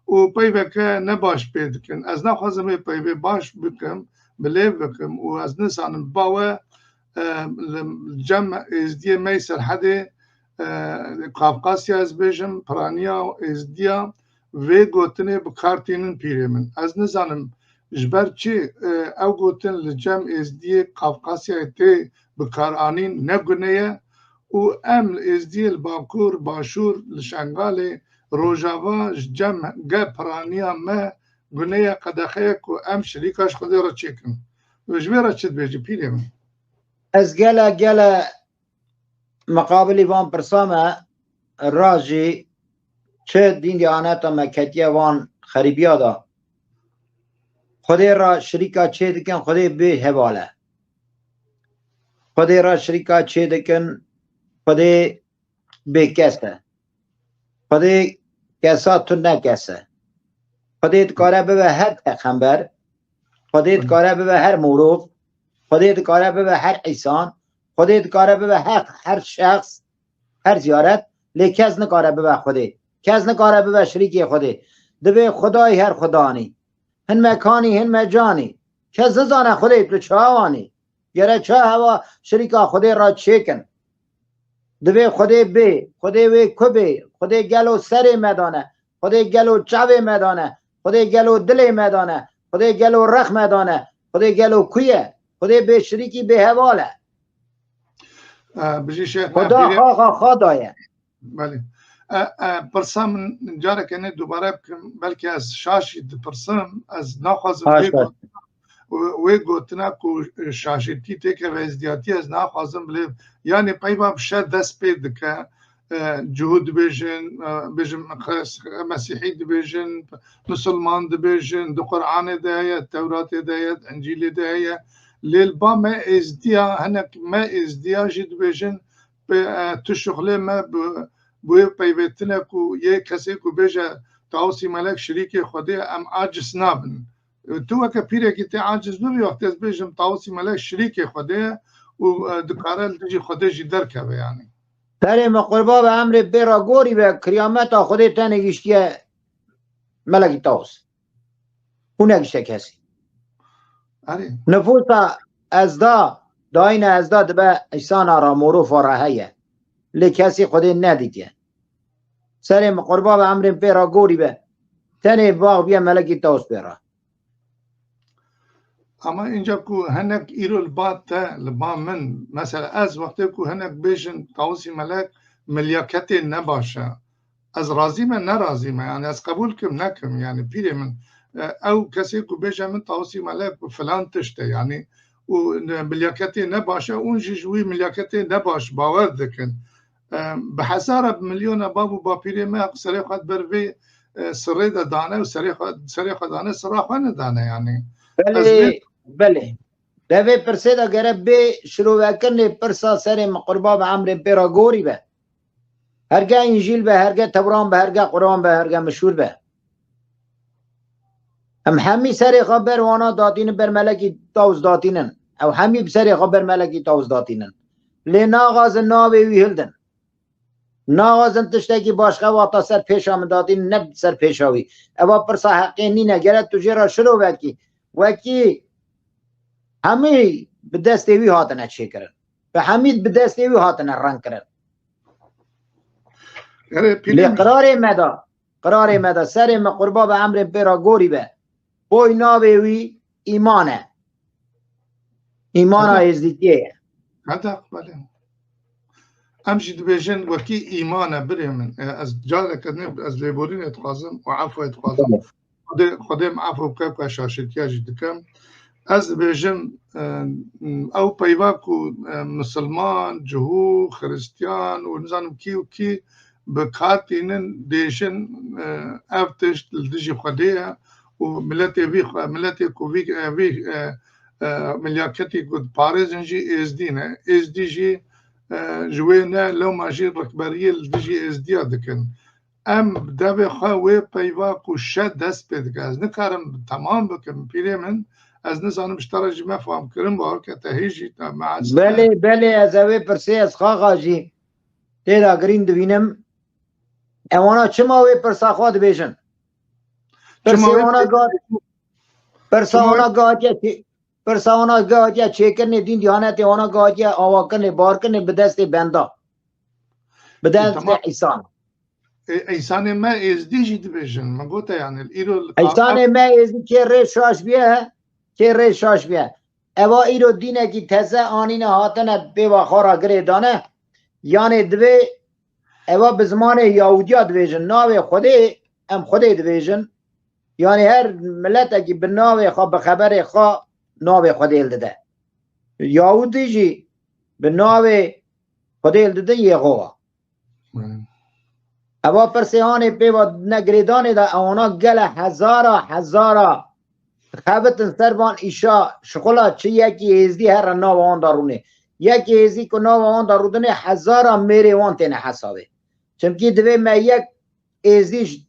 û peyveke nebaş pê dikin. Ez naxwazim vê peyvê baş bikim, bi lêv bikim û ez nizanim ba we, e, li cem êzdiyê me yê Serhedê, e, Qafqasya ez bêjim, piraniya êzdiya vê gotinê bi kar tînin pîrê min. Ez nizanim ji ber çi, e, ew gotin li cem êzdiyê Qafqasyayê tê bi kar anîn ne gune ye û em li êzdiyê li Bakur, Başûr, li Şengalê, Rojava ji cem ge piraniya me gune ye, qedexe ye ku em şirîka ji Xwedê re çêkin. Ji vê re çi dibêjî pîrê min? Ez gele, gele miqabilî van pirsa me ra jî çi dîn dîyaneta me ketiye van xerîbiya de. Xwedê ra şirîka çê dikin, Xwedê bê heval e. Xwedê ra şirîka çê dikin, Xwedê bê kes e. Xwedê kesa tu ne kes e. Xwedê dikare bibe her pexember, Xwedê dikare bibe her morov, Xwedê dikare bibe her îsan, Xwedê dikare bibe her, her şexs, her ziyaret, lê kes nikare bibe Xwedê. Kes nikare bibe şirîkê Xwedê. Divê Xwedayî her Xwedanî. Hin mekanî, hin mecanî. Kes nizane Xwedê tu çawa anî. Gere çawa hewa şirîka Xwedê re çêkin. Divê Xwedê bê, Xwedê wê ku bê, Xwedê gelo serê me dane, Xwedê gelo çavê me dane, Xwedê gelo dilê me dane, Xwedê gelo rex me dane, Xwedê gelo ku ye, Xwedê bê şirîkî bê heval e. E, bijî Şêx Xweda Mehbîrê. Xaxa xwe daye. Belê. E, e, pirsa min careke ne dubare bikim, belkî ez şaş jî dipirsim, ez naxwazim Haşa. Wê got-, wê gotina ku şaşîtî têkeve êzdiyatî, ez naxwazim bilê, yanî peyva bi şer dest pê dike, e, cihû dibêjin, e, bêjin xes-, mesîhî dibêjin, misilman dibêjin, di Qur'anê de heye, Tewratê de heye, Encîlê de heye. Lê li ba me êzdiya, hinek me êzdiya jî dibêjin, pê, e, tu şixulê me bi, bi wê peyvêtine ku yê kesê ku bêje Tawusî Melek şirîkê Xwedê ye, em aciz nabin. E, tu weke pîrekî tê aciz bibî, wextê ez bêjim Tawusî Melek şirîkê Xwedê ye û, e, dikare li dijî Xwedê jî derkeve yanî. Serê me qurba be, emrê pê re gorî be, kiyameta Xwedê tenê giştiye Melekî Tawus. Û negişte kesî. Erê. Nifûsa ezda, dayîna ezda dibe îsana ra, morofa ra heye. Lê kesî Xwedê nedîtiye. Serê min qurba be, emrên pê re gorî be. Tenê bax biye Melekî Tawus pê re. Ama înca ku hinek îro li ba te, li ba min, mesela ez wextê ku hinek bêjin Tawusî Melek milyaketê nebaş e, ez razî me, nerazî me, yani ez qebûl kim, nekim, yani pîrê min, e, ew kesê ku bêje min Tawusî Melek filan tişt e, yani û ne, milyaketê nebaş e, ûn jî ji wî milyaketê nebaş bawer dikin. E, bi hezara, bi milyona bav û bapîrê me serê xwe ber vê, e, sirê de dane û serê xwe, serê xwe dane, sira xwe nedane yani. Ez vê Belê, belê. De vê pirsê de gere bê şirovekirinê pirsa serê min qurba be, emrên pê re gorî be. Herge Încîl be, herge Tewran be, herge Quran be, herge mişûr be. Em hemî serê xwe ber wana datînin, ber Melekî Tawus datînin. Ew hemî bi serê xwe ber Melekî Tawus datînin. Lê naxwazin navê wî hildin. Naxwazin tiştekî başqa wata ser pêşa min datînin, ne ser pêşa wî. Eva pirsa heqê nîne, gere tu jê re şirovekî. Wekî hemî bi destê wî hatine çêkirin. Bi hemî bi destê wî hatine rengkirin. Erê, Lê pîrê min. Qirarê me de, qirarê me de, serê me qurba be, emrên pê re gorî be. Boy navê wî îman e. Îmana Heta- Êzdîtiyê ye. Heta, belê. Em jî dibêjin wekî îman e, birê min. E, ez careke ne, ez lêborînê dixwazim û efwê dixwazim. Belê. Xwedê, Xwedê min efw bike, ku ez şaşîtiya jî dikim. Ez dibêjim, e, ew peyva ku, e, misilman, cihû, xiristiyan û nizanim kî û kî bi kar tînin, dêjin, e, ev tişt li dijî Xwedê ye û miletê vî xwe, miletê ku vî, e, vî, e, e, milyaketî ku diparêzin jî êzdî ne. Êzdî jî, e, ji wê ne, lewma jî rikberiyê li dijî êzdiya dikin. Em devê xwe wê peyva ku şe dest pê dike. Ez nikarim temam bikim, pîrê min, ez nizanim ji te re jî me fam kirin, bawer ke te hê jî te me ez Belê, belê, ez ê wê pirsê ez xaxa jî tê de girîn dibînim. Ewana çima wê pirsa xwe dibêjin? Çima Pirsê wê wana gat-, pirsa Çima wê wana gatiye çê-, pirsa wana gatiye çêkirinê dîn diyanetê wana gatiye avakirinê, barkirinê bi destê benda. Bi destê Tamam. Îsan. E, Eysanê me êzdî jî dibêjin. Min gote yani, îro li Eysanê me êzdî kê rê şaş biye, kê rê şaş biye. Eva îro dînekî teze anîne hatine pêva xwe re girê dane. Yanê divê eva bi zimanê Yahudiya dibêjin. Navê Xwedê, em Xwedê dibêjin. Yanê her miletekî bi navê xwe, bi xeberê xwe navê Xwedê li dide. Yahudî jî bi navê Xwedê li dide Yehova. Hmm. Eva pirsê hanê pê ve ne girêdanê de ewana gele hezara hezara xebitin ser van îşa şixula çi yekî êzdî here nava wan de rûnê. Yekî êzdî ku nava wan de rûdinê hezara mêrê wan têne hesabê. Çimkî divê me yek êzdî ji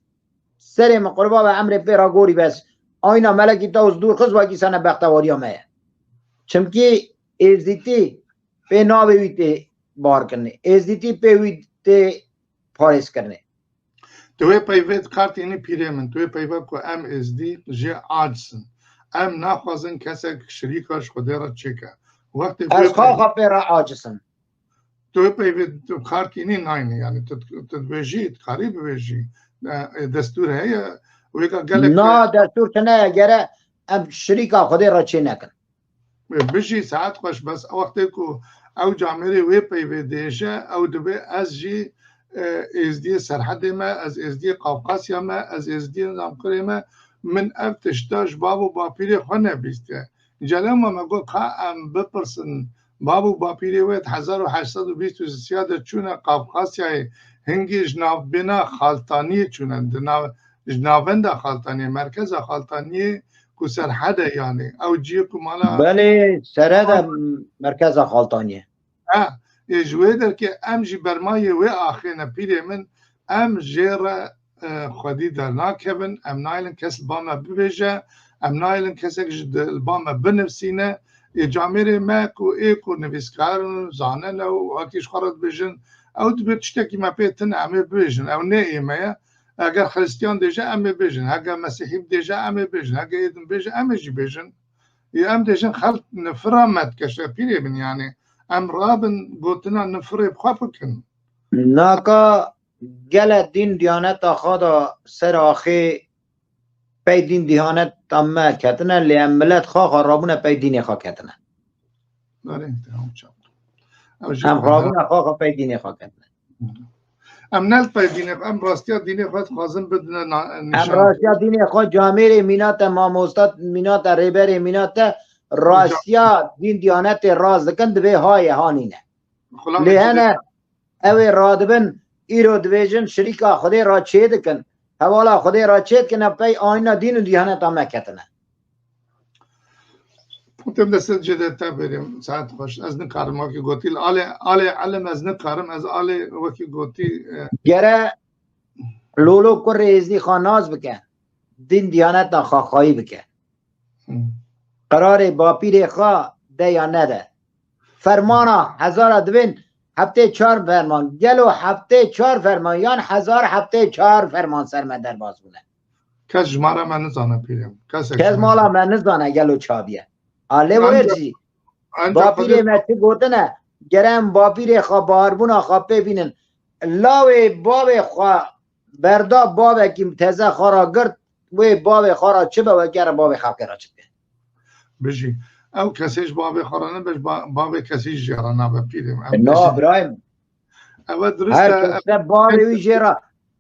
serê min qurba ve emrê pê re gorî bes. Ayna melekî te û dûr xist wekî sene bextewariya me ye. Çimkî êzdîtî pê navê wî tê barkirinê. Êzdîtî pê wî tê parêzkirinê. Tu wê peyvê dikar tînî pîrê min, tu wê peyva ku em êzdî jê aciz in. Em naxwazin kesek şirîka ji Xwedê re çêke. Wextê Ez xaxa pê re aciz im. Tu wê peyvê tu kar tînî nayne, yani tu, tu dibêjî, dikarî bibêjî. E, e, destûr heye, wêka gelek Na, destûr tune ye, gere em şirîka Xwedê re çê nekin. Bijî, saet xweş, bes wextê ku ew camêrê wê peyvê dêje, ew dibê ez jî, e, êzdiyê Serhedê me, ez êzdiyê Qafqasya me, ez êzdiyê Namkurê me, min ev tişta ji bav û bapîrê xwe nebîste. Celema me got, ka em bipirsin, bav û bapîrê wê di hezar û heşt sed û bîst û sê de çûne Qafqasyayê, hingî ji navbêna Xaltaniyê çûne, di nav-, ji navenda Xaltaniyê, merkeza Xaltaniyê ku Serhede yanî, ew ciyê ku mala Belê, Serhede merkeza Xaltaniyê. Ha, ê, ji wê derkê em jî bermayê wê axê ne pîrê min, em jê re, e, xwedî dernakevin, em nayêlin kes li ba me bibêje, em nayêlin kesek ji di, li ba me binivîsîne. Ê, camêrê me ku ê ku nivîskar in, zane ne û wekî ji xwe re dibêjin, ew dibe tiştekî me pê tune, em ê bibêjin, ew ne ê me ye. Eger Xristiyan dêje, em ê bêjin, heger Mesîhî dêje, em ê bêjin, heger ê din bêje, em ê jî bêjin. Ê, em dêjin xelk nifira me dikeşe pîrê min, yanî em rabin gotina nifirê bi xwe bikin. Naka gele dîn diyaneta xwe da ser axê pey dîn diyaneta me ketine, lê em milet xwe xwe rabûne pey dînê xwe ketine. Belê, tamam, çawa. Ew jî Em rabûne xwe xwe pey dînê xwe ketine. Em ne li pey dînê xwe, em rastiya dînê xwe dixwazin bidine na-, Em nîşan. Rastiya dînê xwe camêrê mînate, mamosta mînate, rêberê mînate, rastiya dîn diyanetê rast dikin, divê hayê hanîne. Xulamê Lê hene ew ê radibin, îro dibêjin şirîka Xwedê ra çê dikin. Hevala Xwedê ra çê dikin, ev pey ayna dîn û diyaneta me ketine. Putin destê cedê te berîm, saet xweş. Ez nikarim wekî gotî, li alê, alê elim ez nikarim, ez alê wekî gotî, e, Gere lolo kurê êzdî xwe nas bike. Dîn diyaneta xwe xwayî bike. Hmm. Qirarê bapîrê xwe de ya nede. Fermana hezara divên heftê çar ferman. Gelo heftê çar ferman yan hezar heftê çar ferman ser me derbas bûne? Kes ji me re me nizane pîrê min. Kesek Kes ji me mala re. me nizane gelo çaviye. A lê Ancak, wer jî ancak bapîrê Xwedê me çi gotine? Gere em bapîrê xwe, barbûna xwe pê bînin. Lawê bavê xwe berda, bavekî teze xwe ra girt, wê bavê xwe ra çi be, wekere bavê xelkê ra çi bike. Bijî. Ew kesê ji bavê xwe re nebe, ji ba-, bavê kesî jê re nabe pîrê min. Ev Na, bêjî. Birayê min. Ev e dirust Her e, kes e, bavê wî jê re,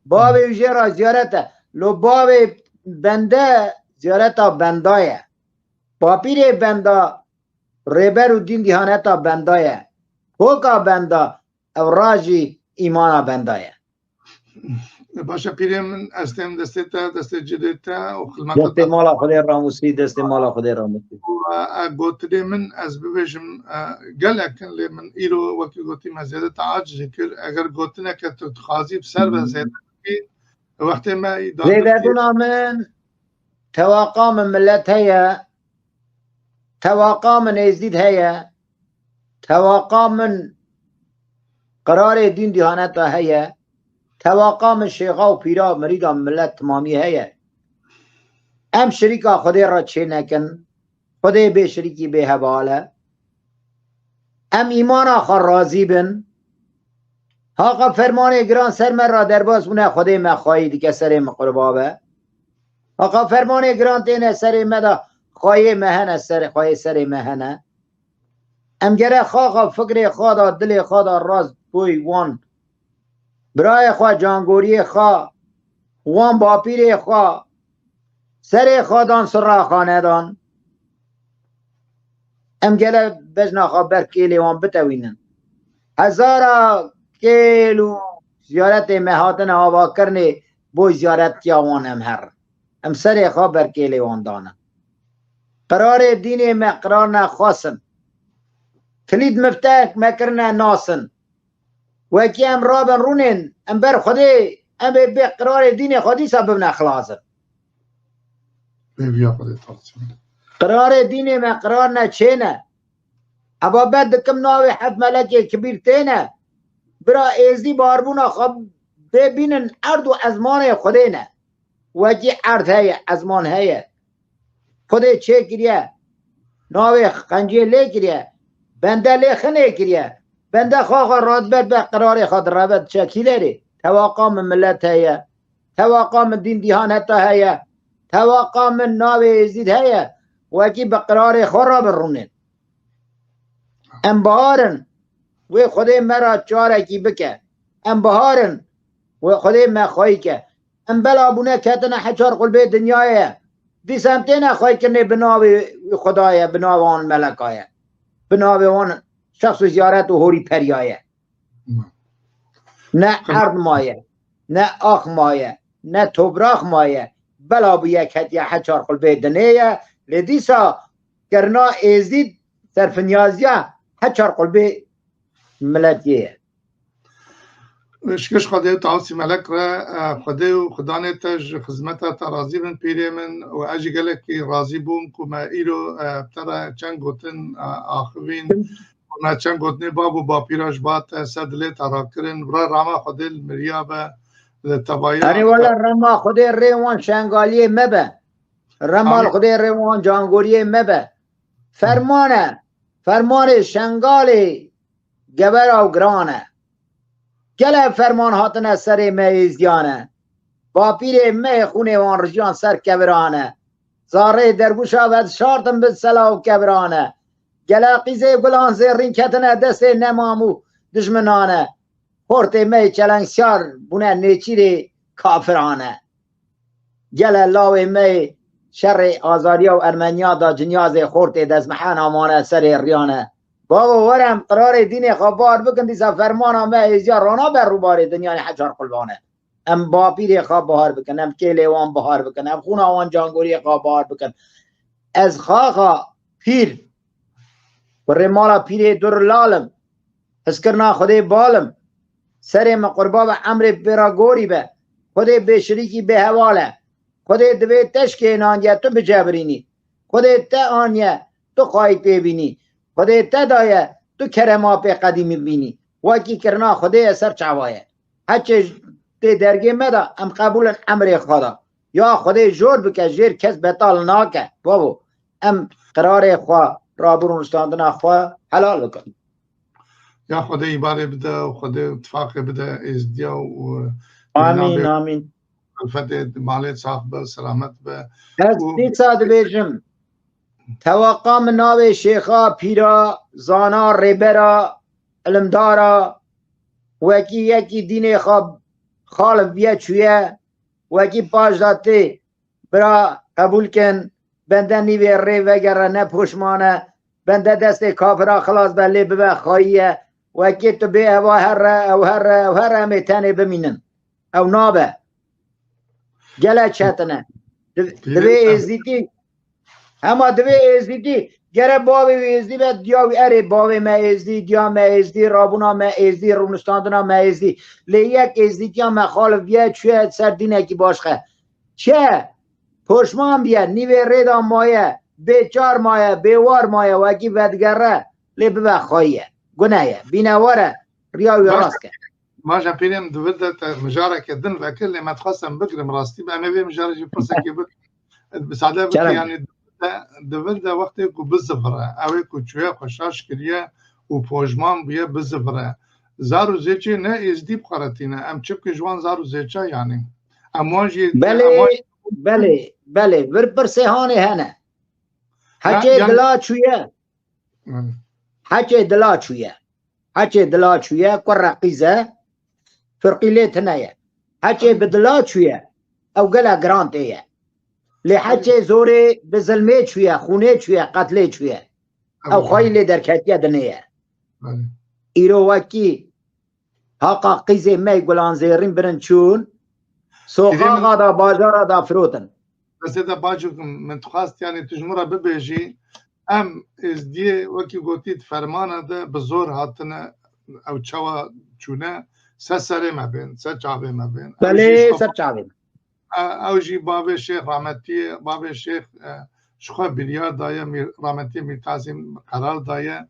bavê wî jê re ziyaret e. Lo bavê bende ziyareta benda ye. Bapîrê benda, rêber û dîn dihaneta benda ye. Koka benda, ew ra jî îmana benda ye. Baş e pîrê min, ez têm destê te, destê cidê te û xilmeta Destê te. mala Xwedê ramûsî, destê mala Xwedê ramûsî. Û, e, e, gotinê min ez bibêjim, e, gelek in, lê min îro wekî gotî me zêde te aciz kir. Eger gotineke tu dixwazî bi ser ve Hmm. zêde bikî, wextê me îdare Zêdebûna min, tewaqa min milet heye, tewaqa min êzdîd heye, tewaqa min qirarê dîn dihaneta heye, tewaqa min şêxa û pîra mirîda milet timamî heye. Em şirîka Xwedê re çê nekin, Xwedê bê şirîkî bê heval e. Em îmana xwe razî bin. Haqa fermanê giran ser me ra derbas bûne, Xwedê me xwayî dike serê me qurba be. Haqa fermanê giran têne serê me de, xwayê me hene, serê, xwayê serê me hene. Em gere xaxa fikrê xwe da, dilê xwe da rast boy wan birayê xwe, cangoriyê xwe, wan bapîrê xwe, serê xwe dan sira xwe nedan. Em gele bejna xwe ber kêlê wan bitewînin. Hezara kêl û ziyaretê me hatine avakirinê, bo ziyaretiya wan em herin. Em serê xwe ber kêlê wan danin. Qirarê dînê me qirar ne xwesin. Kilîd miftek me kirine nasin. Wekî em rabin rûnên, em ber Xwedê, em ê bê qirarê dînê xwe dîsa bibine xilas in. Hêviya Xwedê tartî. Qirarê dînê me qirar ne çêne. Eva ber dikim navê heft melekê kibîr têne. Bira êzdî barbûna xwe bê bînin erd û ezmanê Xwedê ne. Wekî erd heye, ezman heye. Xwedê çê kiriye. Navê qenciyê lê kiriye. Bende lê xinê kiriye. Bende xwe xwe radibet be qirarê xwe direve diçe kî derê. Tewaqa min milet heye. Tewaqa min dîn dihaneta heye. Tewaqa min navê êzdîd heye. Wekî bi qirarê xwe re birûnên. Em baharin. Wê Xwedê me ra çarekî bike. Em bihar in. Wê Xwedê me xweyî ke. Em bela bûne ketine heçar qulbê dinyayê ye. Dîsa em têne xweyîkirinê bi navê Xwedayê, bi nava wan meleka ye. Bi navê wan şexs û ziyaret û horî periya ye. Ne erd maye, ne ax maye, ne tobrax maye. Bela bûye ketiye heçar qulbê dinê ye. Lê dîsa kirina êzdî serfinyaziya heçar qulbê miletiyê ye. Şikir ji Xwedê û tawsî melek re, e, Xwedê û xudanê te ji xizmeta te razî bin pîrê min û ez jî gelekî razî bûm ku me îro, e, te re çend gotin, e, axivîn. Me çend gotinê bav û bapîra ji ba te ser dilê te rakirin. Vira rama Xwedê li miriya be, li tevaya Erê wele rema Xwedê rê wan Şengaliyê me be. Rema Amîn. Xwedê rê wan Cangoriyê me be. Ferman e. Fermanê Şengalê gevera û giran e. Gele ferman hatine serê me êzdiyan e. Bapîrê me yê xûnê wan rijiyan ser keviran e. Zarê dergûşa vedişartin bin sela û keviran e. Gele qîzê gulan zêrîn ketine destê nemam û dijminan e. Xortê me yê çelengsiyar bûne nêçîrê kafiran e. Gele lawê me yê şerê azariya û ermeniya da cinyazê xortê dezmehena mane serê riyan e. Bavo, were em qirarê dînê xwe bar bikin, dîsa fermana me êziya rana ber rûbarê dinyayê hecar qulban e. Em bapîrê xwe bahar bikin, em kêlê wan bahar bikin, em xûna wan cangoriyê xwe bahar bikin. Ez xaxa pîr û rêmala pîrê dur lal im. Hizkirina Xwedê bal im. Serê min qurba be, emrê pê re gorî be. Xwedê bêşirîkî bêheval e. Xwedê divê te şikênandiye tu bicebirînî. Xwedê te aniye tu xayî pê bînî. Xwedê te daye tu kerema pê qedîmî bînî. Wekî kirina Xwedê ye ser çava ye. Heçê tê dergê me de em qebûl in emrê xwe de. Ya Xwedê jor bike, jêr kes betal nake. Bavo, em qirarê xwe, rabûn rûniştandina xwe helal bikin. Ya Xwedê îbarê bide û Xwedê tifaqê bide êzdiya û Amîn, amîn. Xilfetê malê sax be, selamet be. Ez Û dîsa dibêjim, tewaqa min navê şêxa, pîra, zana, rêbera, ilimdara, wekî yekî dînê xwe xalif biye çûye, wekî paş de tê, bira qebûl kin, bende nîvê rê vegere ne poşman e, bende destê kafira xilas be lê bibe xayî ye, wekî tu bê eva here, ew here, ew here em ê tenê bimînin. Ew nabe. Gele çetin e. Di-, Pîrê divê em- êzdîtî, hema divê êzdîtî, gere bavê wî êzdî be, diya wî erê bavê me êzdî, diya me êzdî, rabûna me êzdî, rûniştandina me êzdî. Lê yek êzdîtiya me xalif biye, çûye ser dînekî başxe. Çi ye? Poşman biye, nîvê rê de maye, bêçar maye, bêwar maye, wekî vedigere, lê bibe xayî ye. Gune ye. Bînewar e, riya wî Baş- rast ke. Baş e, pîrê min, di vir de te mijareke din vekir, lê me dixwest em bigirim rastî be. Em ê vê mijarê jî pirsekê bikin. Bi sade bike, Kerem. yanî di vir de, di vir de wextê ku bizivire, ew ê ku çûye xwe şaş kiriye û pojman bûye bizivire. Zar û zêçê ne êzdî bi xwe re tîne. Em çi bikin ji wan zar û zêça yanî? Em wan jî, Belê, em wan belê, belê. Vir pirsê hanê hene. Ha, Heçê yan- dila çûye. Hı. Heçê dila çûye. Heçê dila çûye, kurre qîz e, firqî lê tune ye. Heçê bi dila çûye, ew gele giran tê ye. Lê heçê zorê bi zilmê çûye, xûnê çûye, qetlê çûye. Ew Ew xwayî lê derketiye dinê ye. Belê. Îro wekî haqa qîzê me yê gulan zêrîn birin çûn, Pîrê min soqaxa da, bajara da firotin. Destê te baş bikim, min dixwest, yanî tu ji min re bibêjî, em êzdiyê wekî gotî di fermana de bi zor hatine, ew çawa çûne, se serê me bên, se çavê me bên. Ew jî Belê ji xwe ser çavê me. E, ew jî bavê Şêx rahmetiyê, bavê Şêx, e, ji xwe biryar daye, Mîr-, rahmetiyê Mîr Tasîm qerar daye.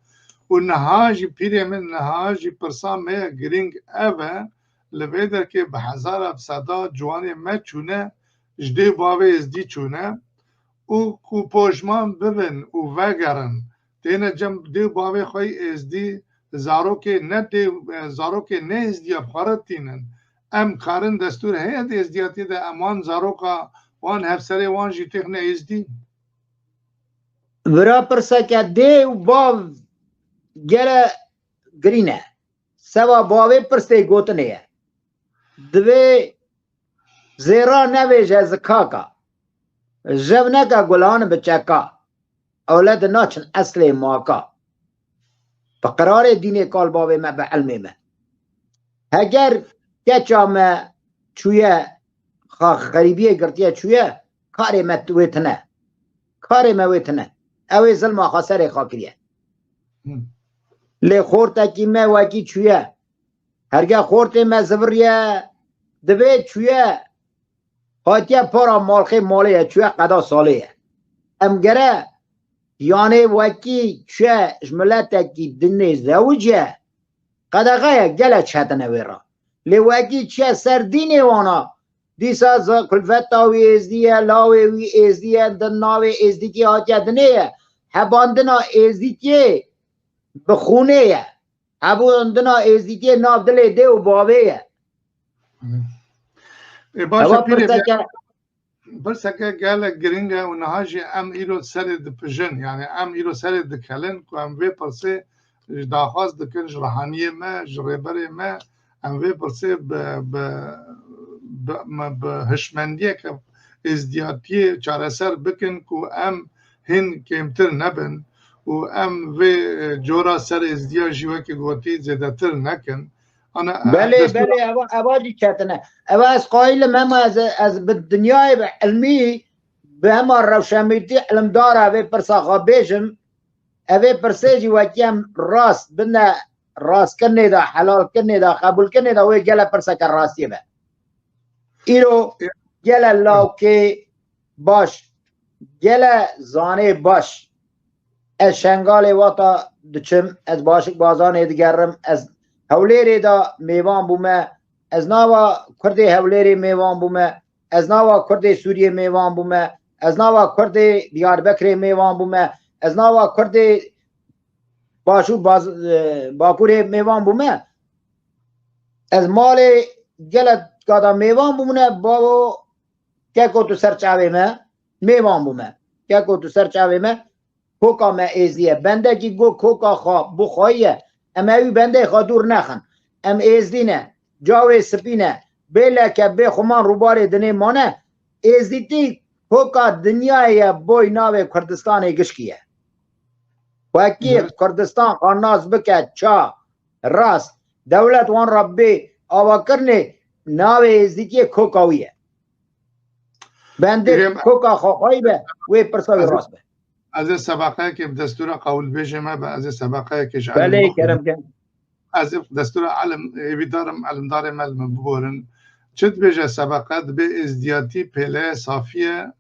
Û niha jî pîrê min, niha jî pirsa me ye girîng ev e, li vê derkê bi hezara bi seda ciwanê me çûne, ji dê û bavê êzdî çûne û ku poşman bibin û vegerin, têne cem dê û bavê xwe yî êzdî, zarokê ne dê, zarokê ne êzdiya bi xwe re tînin. Em karin destûr heye di êzdiyatiyê de em wan zaroka wan hevserê wan jî têxine êzdî? Vira pirseke dê û bav gele girîn e. Seba bavê pirs tê gotinê ye. Divê zêra nevêje zikaka. Jev neke gulan bi çeka. Ewled naçin eslê maka. Bi qirarê dînê kal bavê me, bi ilmê me. Heger keça me çûye, xa-, xerîbiyê girtiye çûye, karê me wê tine. Karê me wê tine. Ew ê zilma xwe serê xwe kiriye. Hı. Lê xortekî me wekî çûye. Herge xortê me ziviriye, divê çûye, hatiye para malxê malê ye, çûye qeda salê ye. Em gere yanê wekî çûye ji miletekî dinê zewiciye, qedexe ye, gele çetine wê re. Lê wekî çûye ser dînê wana, dîsa za-, kulfeta wî êzdî ye, lawê wî êzdî ye, di navê êzdîtiyê hatiye dinê ye. Hebandina êzdîtiyê bi xûnê ye. Hebûndina êzdîtiyê nav dilê dê û bavê ye. Ê, baş e, Ewa pîrê, pirseke pirseke gelek giring e û niha jî em îro serê dipijin. Yani em îro serê dikelin ku em vê pirsê ji daxwaz dikin ji rihaniyê me, ji rêberê me, em vê pirsê bi, bi, bi, me, bi hişmendiyeke êzdiyatiyê çareser bikin ku em hîn kêmtir nebin û em vê, e, cora ser êzdiya jî wekî gotî zêdetir nekin. Ana, e, Belê, destûra belê, eva, eva jî ketine. Eva ez qayîl im, hema ez, ez bi dinyayê bi ilmî, bi hema rewşenbîrtî ilimdar e vê pirsa xwe bêjim. Evê pirsê jî wekî em rast bine, rastkirinê de, helalkirinê de, qebûlkirinê de wê gele pirseke rastiyê be. Îro gele lawkê baş, gele zanê baş. Ez Şengalê wata diçim, ez Başik Bazanê digerim, ez Hewlêrê de mêvan bûme, ez nava Kurdê Hewlêrê mêvan bûme, ez nava Kurdê Sûriyê mêvan bûme, ez nava Kurdê Diyarbekirê mêvan bûme, ez nava Kurdê Başûr Baz-, e, Bakurê mêvan bûme. Ez malê gelek kada mêvan bûmine, bavo, keko tu ser çavê me, mêvan bûme. Keko tu ser çavê me, koka me êzî ye. Bendekî got koka xwe bi xweyî ye. Em ewî bendê xwe dûr nexin. Em êzdî ne. Cawê spî ne. Bê leke, bê xuman rûbarê dinê mane. Êzdîtî koka dinyayê ye, boy navê Kurdistanê gişkî ye. Wekî Evet. Kurdistan xwe nas bike ça, rast, dewlet wan re bê avakirinê, navê êzdîtiyê koka wî ye. Bendê Êrê em koka xwe xweyî be, wê pirsa wî Ez ê, rast be. ez ê sebeqeyekê bi destûra qewil bêjê me be, ez ê sebeqeyekê ji Belê, elim bixwim. kerem, kerem. Ez ê destûra elim, hêvîdar im, elimdarê me li min biborin. Çi dibêje sebeqe? Dibê êzdiyatî pêleye safiye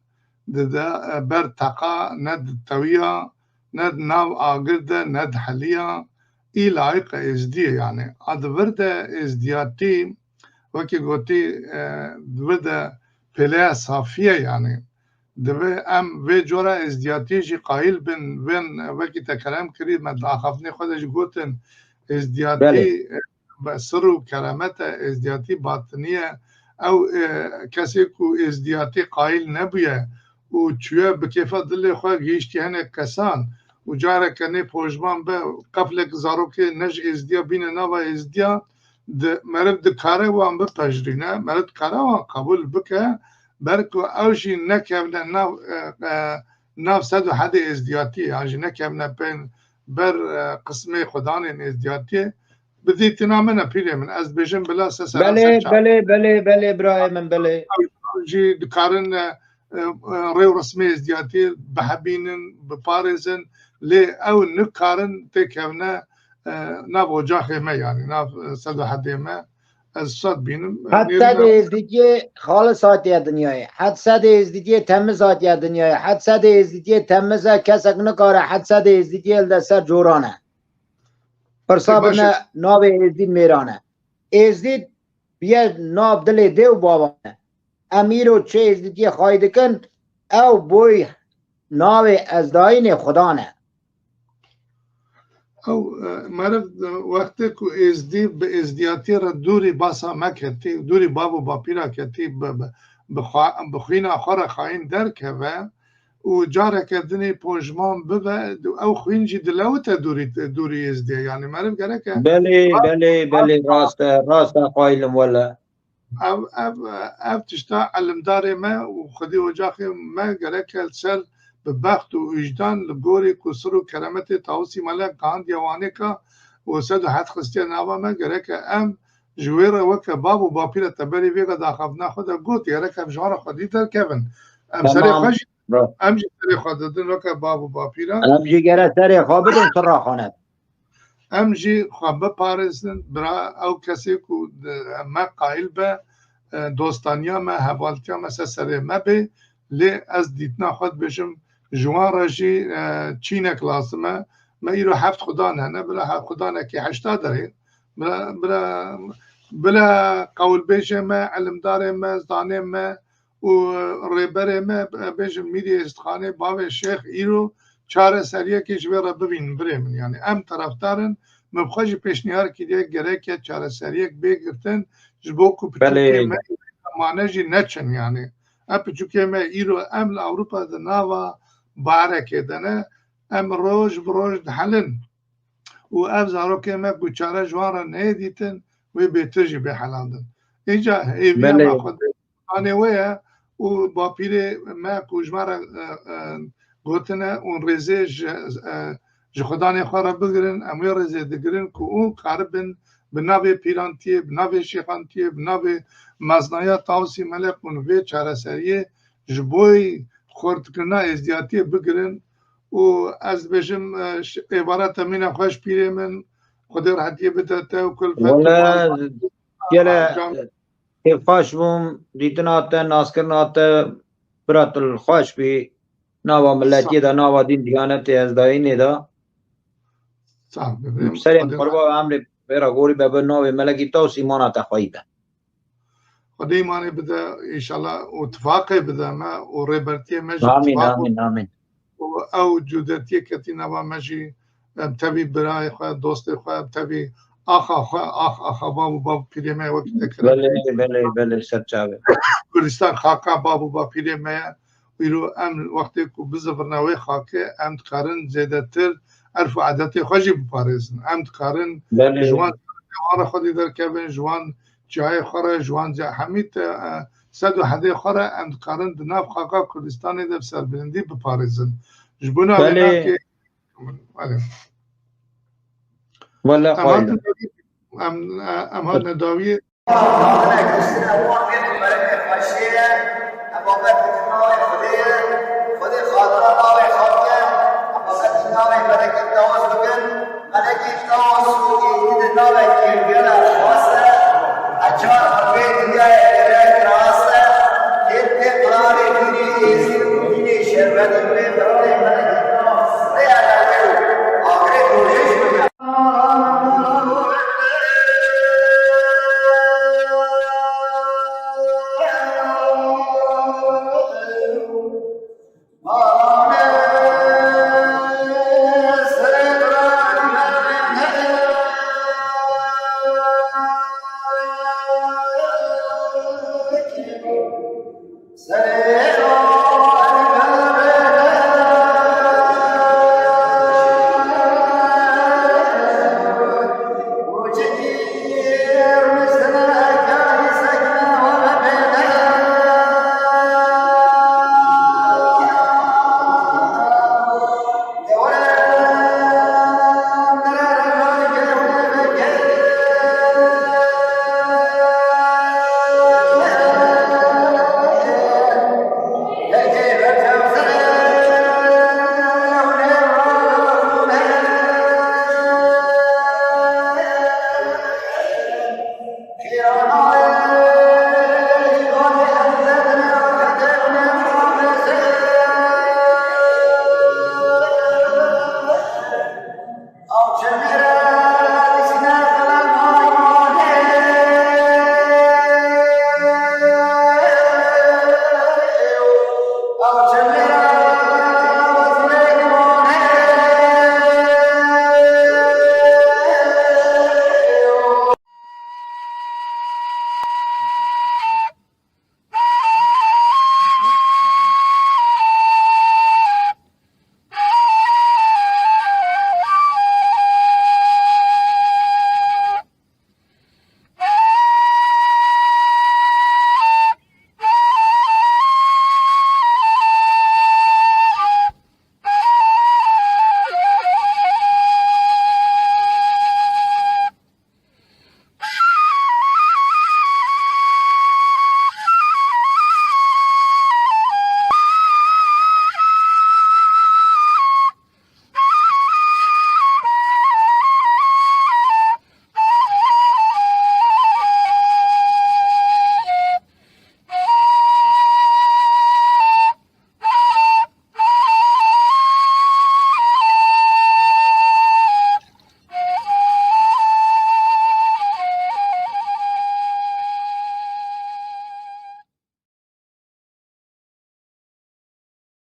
dide, e, ber teqa, ne di tewiya, ne di nav agir de, ne di heliya. Î layiq e êzdiyê, yani. A di vir de êzdiyatî, wekî gotî, e, di vir de pêleya safiye, yani. Divê em vê cora êzdiyatî jî qayîl bin, vên wekî te kerem kirî, me di axaftinê xwe de jî gotin, êzdiyatî, Belê. e, be-, sir û keramet e, êzdiyatî batinî ye. Ew, e, kesê ku êzdiyatî qayîl nebûye û çûye bi kêfa dilê xwe gihîştiye hinek kesan û careke nê pojman be, qeflek zarokê ne ji êzdiya bîne nava êzdiya, di, meriv dikare wan bipejirîne, meriv dikare wan qebûl bike, ber ku ew jî nekevne nav, e, e, nav sed û hedê êzdiyatiyê, yan jî nekevne bên ber, e, qismê xwedanên êzdiyatiyê. Bi dîtina min e, pîrê min. Ez dibêjim bila se sera Belê, ser çav. belê, belê, belê, birayê min, belê. Ew jî dikarin, e, e, rê û resmê êzdiyatiyê bihebînin, biparêzin, lê ew nikarin têkevne, e, nav ocaxê me, yani nav, e, sed û hedê me. Ez wisa dibînim, e, Hed nêrîna sedê êzdîtiyê xalis hatiye dinyayê. Hed sedê êzdîtiyê temiz hatiye dinyayê. Hed sedê êzdîtiyê temiz e, kesek nikare hed sedê êzdîtiyê li de ser coran e. Pirsa Ê, baş e. bine navê êzdît mêran e. Êzdît biye nav dilê dê û bavan e. Em îro çi êzdîtiyê xwayî dikin, ew boy navê ezdayînê Xudan e. Ew, e, meriv, e, wextê ku êzdî bi êzdiyatî re dûrî basa me ketî, dûrî bav û bapîra ketî, bi, bi, bi xwe, bi xwîna xwe re xayîn derkeve û careke dinê pojman bibe, ew xwîn jî dilewite dûrî, dûrî êzdiyê. Yani meriv gereke Belê, belê, belê, rast e, rast e, qayîl im wele. Ev, ev, ev tişta elimdarê me û xwedî ocaxê me gereke li ser bi bext û wijdan li gorî ku sir û keremetê Tawusî Melek gihandiye Wanêka û sed û heft xistiye nava me, gereke em ji wê re weke bav û bapîre te berî vê re daxavna xwe de got, gereke em ji wan re xwedî derkevin. Em serê Tamam. xwe jî, Ro. em jî serê xwe didin weke bav û bapîre. Em jî gere serê xwe bidin, sirra xwe ne. Em jî xwe biparêzin, bira ew kesê ku di, me qayil be, e, dostaniya me, hevaltiya me ser serê me bê, lê ez dîtina xwe dibêjim, ji wan re jî, e, çînek lazim e. Me îro heft xudan hene, bila heft xudanekî heşta derê, bila, bila, bila qewilbêjê me, elimdarê me, zanê me, û rêberê me, bêjin Mîrê Êzidxanê, bavê Şêx îro çareseriyekê ji vê re bibînin, birê min. Yani em terefdar in, min bi xwe jî pêşniyar kiriye, gereke çareseriyek bê girtin, ji bo ku piçûkê Belê. me mane jî neçin yani. Em piçûkê me îro em li Ewropa di nava barekê de ne, em roj bi roj dihelin. Û ev zarokê me ku çare ji wan re neyê dîtin, wê bêtir jî bê helandin. Îca hêviya Belê. me Xwedê, Xwedanê wê ye û bapîrê me ku ji me re, e, e, gotine û rêzê ji, e, ji Xwedanê xwe re bigirin, em wê rêzê digirin ku û karibin bi navê pîrantiyê, bi navê şêxantiyê, bi navê meznaya Tawsî Melek û vê çareseriyê ji boy xurtkirina êzdiyatiyê bigirin û ez dibêjim, e, ş-, êvara te mîne xweş pîrê min. Xwedê rehetiyê bide te û kulfet û Wele, mal gele, Cam- kêfxweş bûm, dîtina te, naskirina te, bira tu li xweş bî. Nava Sağ miletiyê de, nava dîn diyanetê ez dayînê de. Sağ ol, bebeğim. Serê Xwedê qurba emrê pê re gorî be, bi navê melekî te û sîmana te xweyî be. Xwedê îmanê bide, înşallah, û tifaqê bide me û rêbertiyê me jî Amîn, tifaq û amîn, amîn. û ew cudetiyê ketî nava me jî, em tevî birayê xwe, dostê xwe, em tevî axa xwe, ax, axa bav û bav pîrê me wekî te kirin. Belê, belê, belê, ser çavê. Kurdistan xaka bav û bav pîrê me ye. Îro em wextê ku bizivirne wê xakê, em dikarin zêdetir erf û edetê xwe jî biparêzin. Em dikarin Belê. ji wan wan re xwedî derkevin, ji wan çiyayê xwe re, ji wan ce-, hemî te, e, sed û hedê xwe re em dikarin di nav xaka Kurdistanê de bi serbilindî biparêzin. Ji bo navê Belê. nakê, Belê. Wele Em xwayla. hatin dawiyê, em, em hatin dawiyê.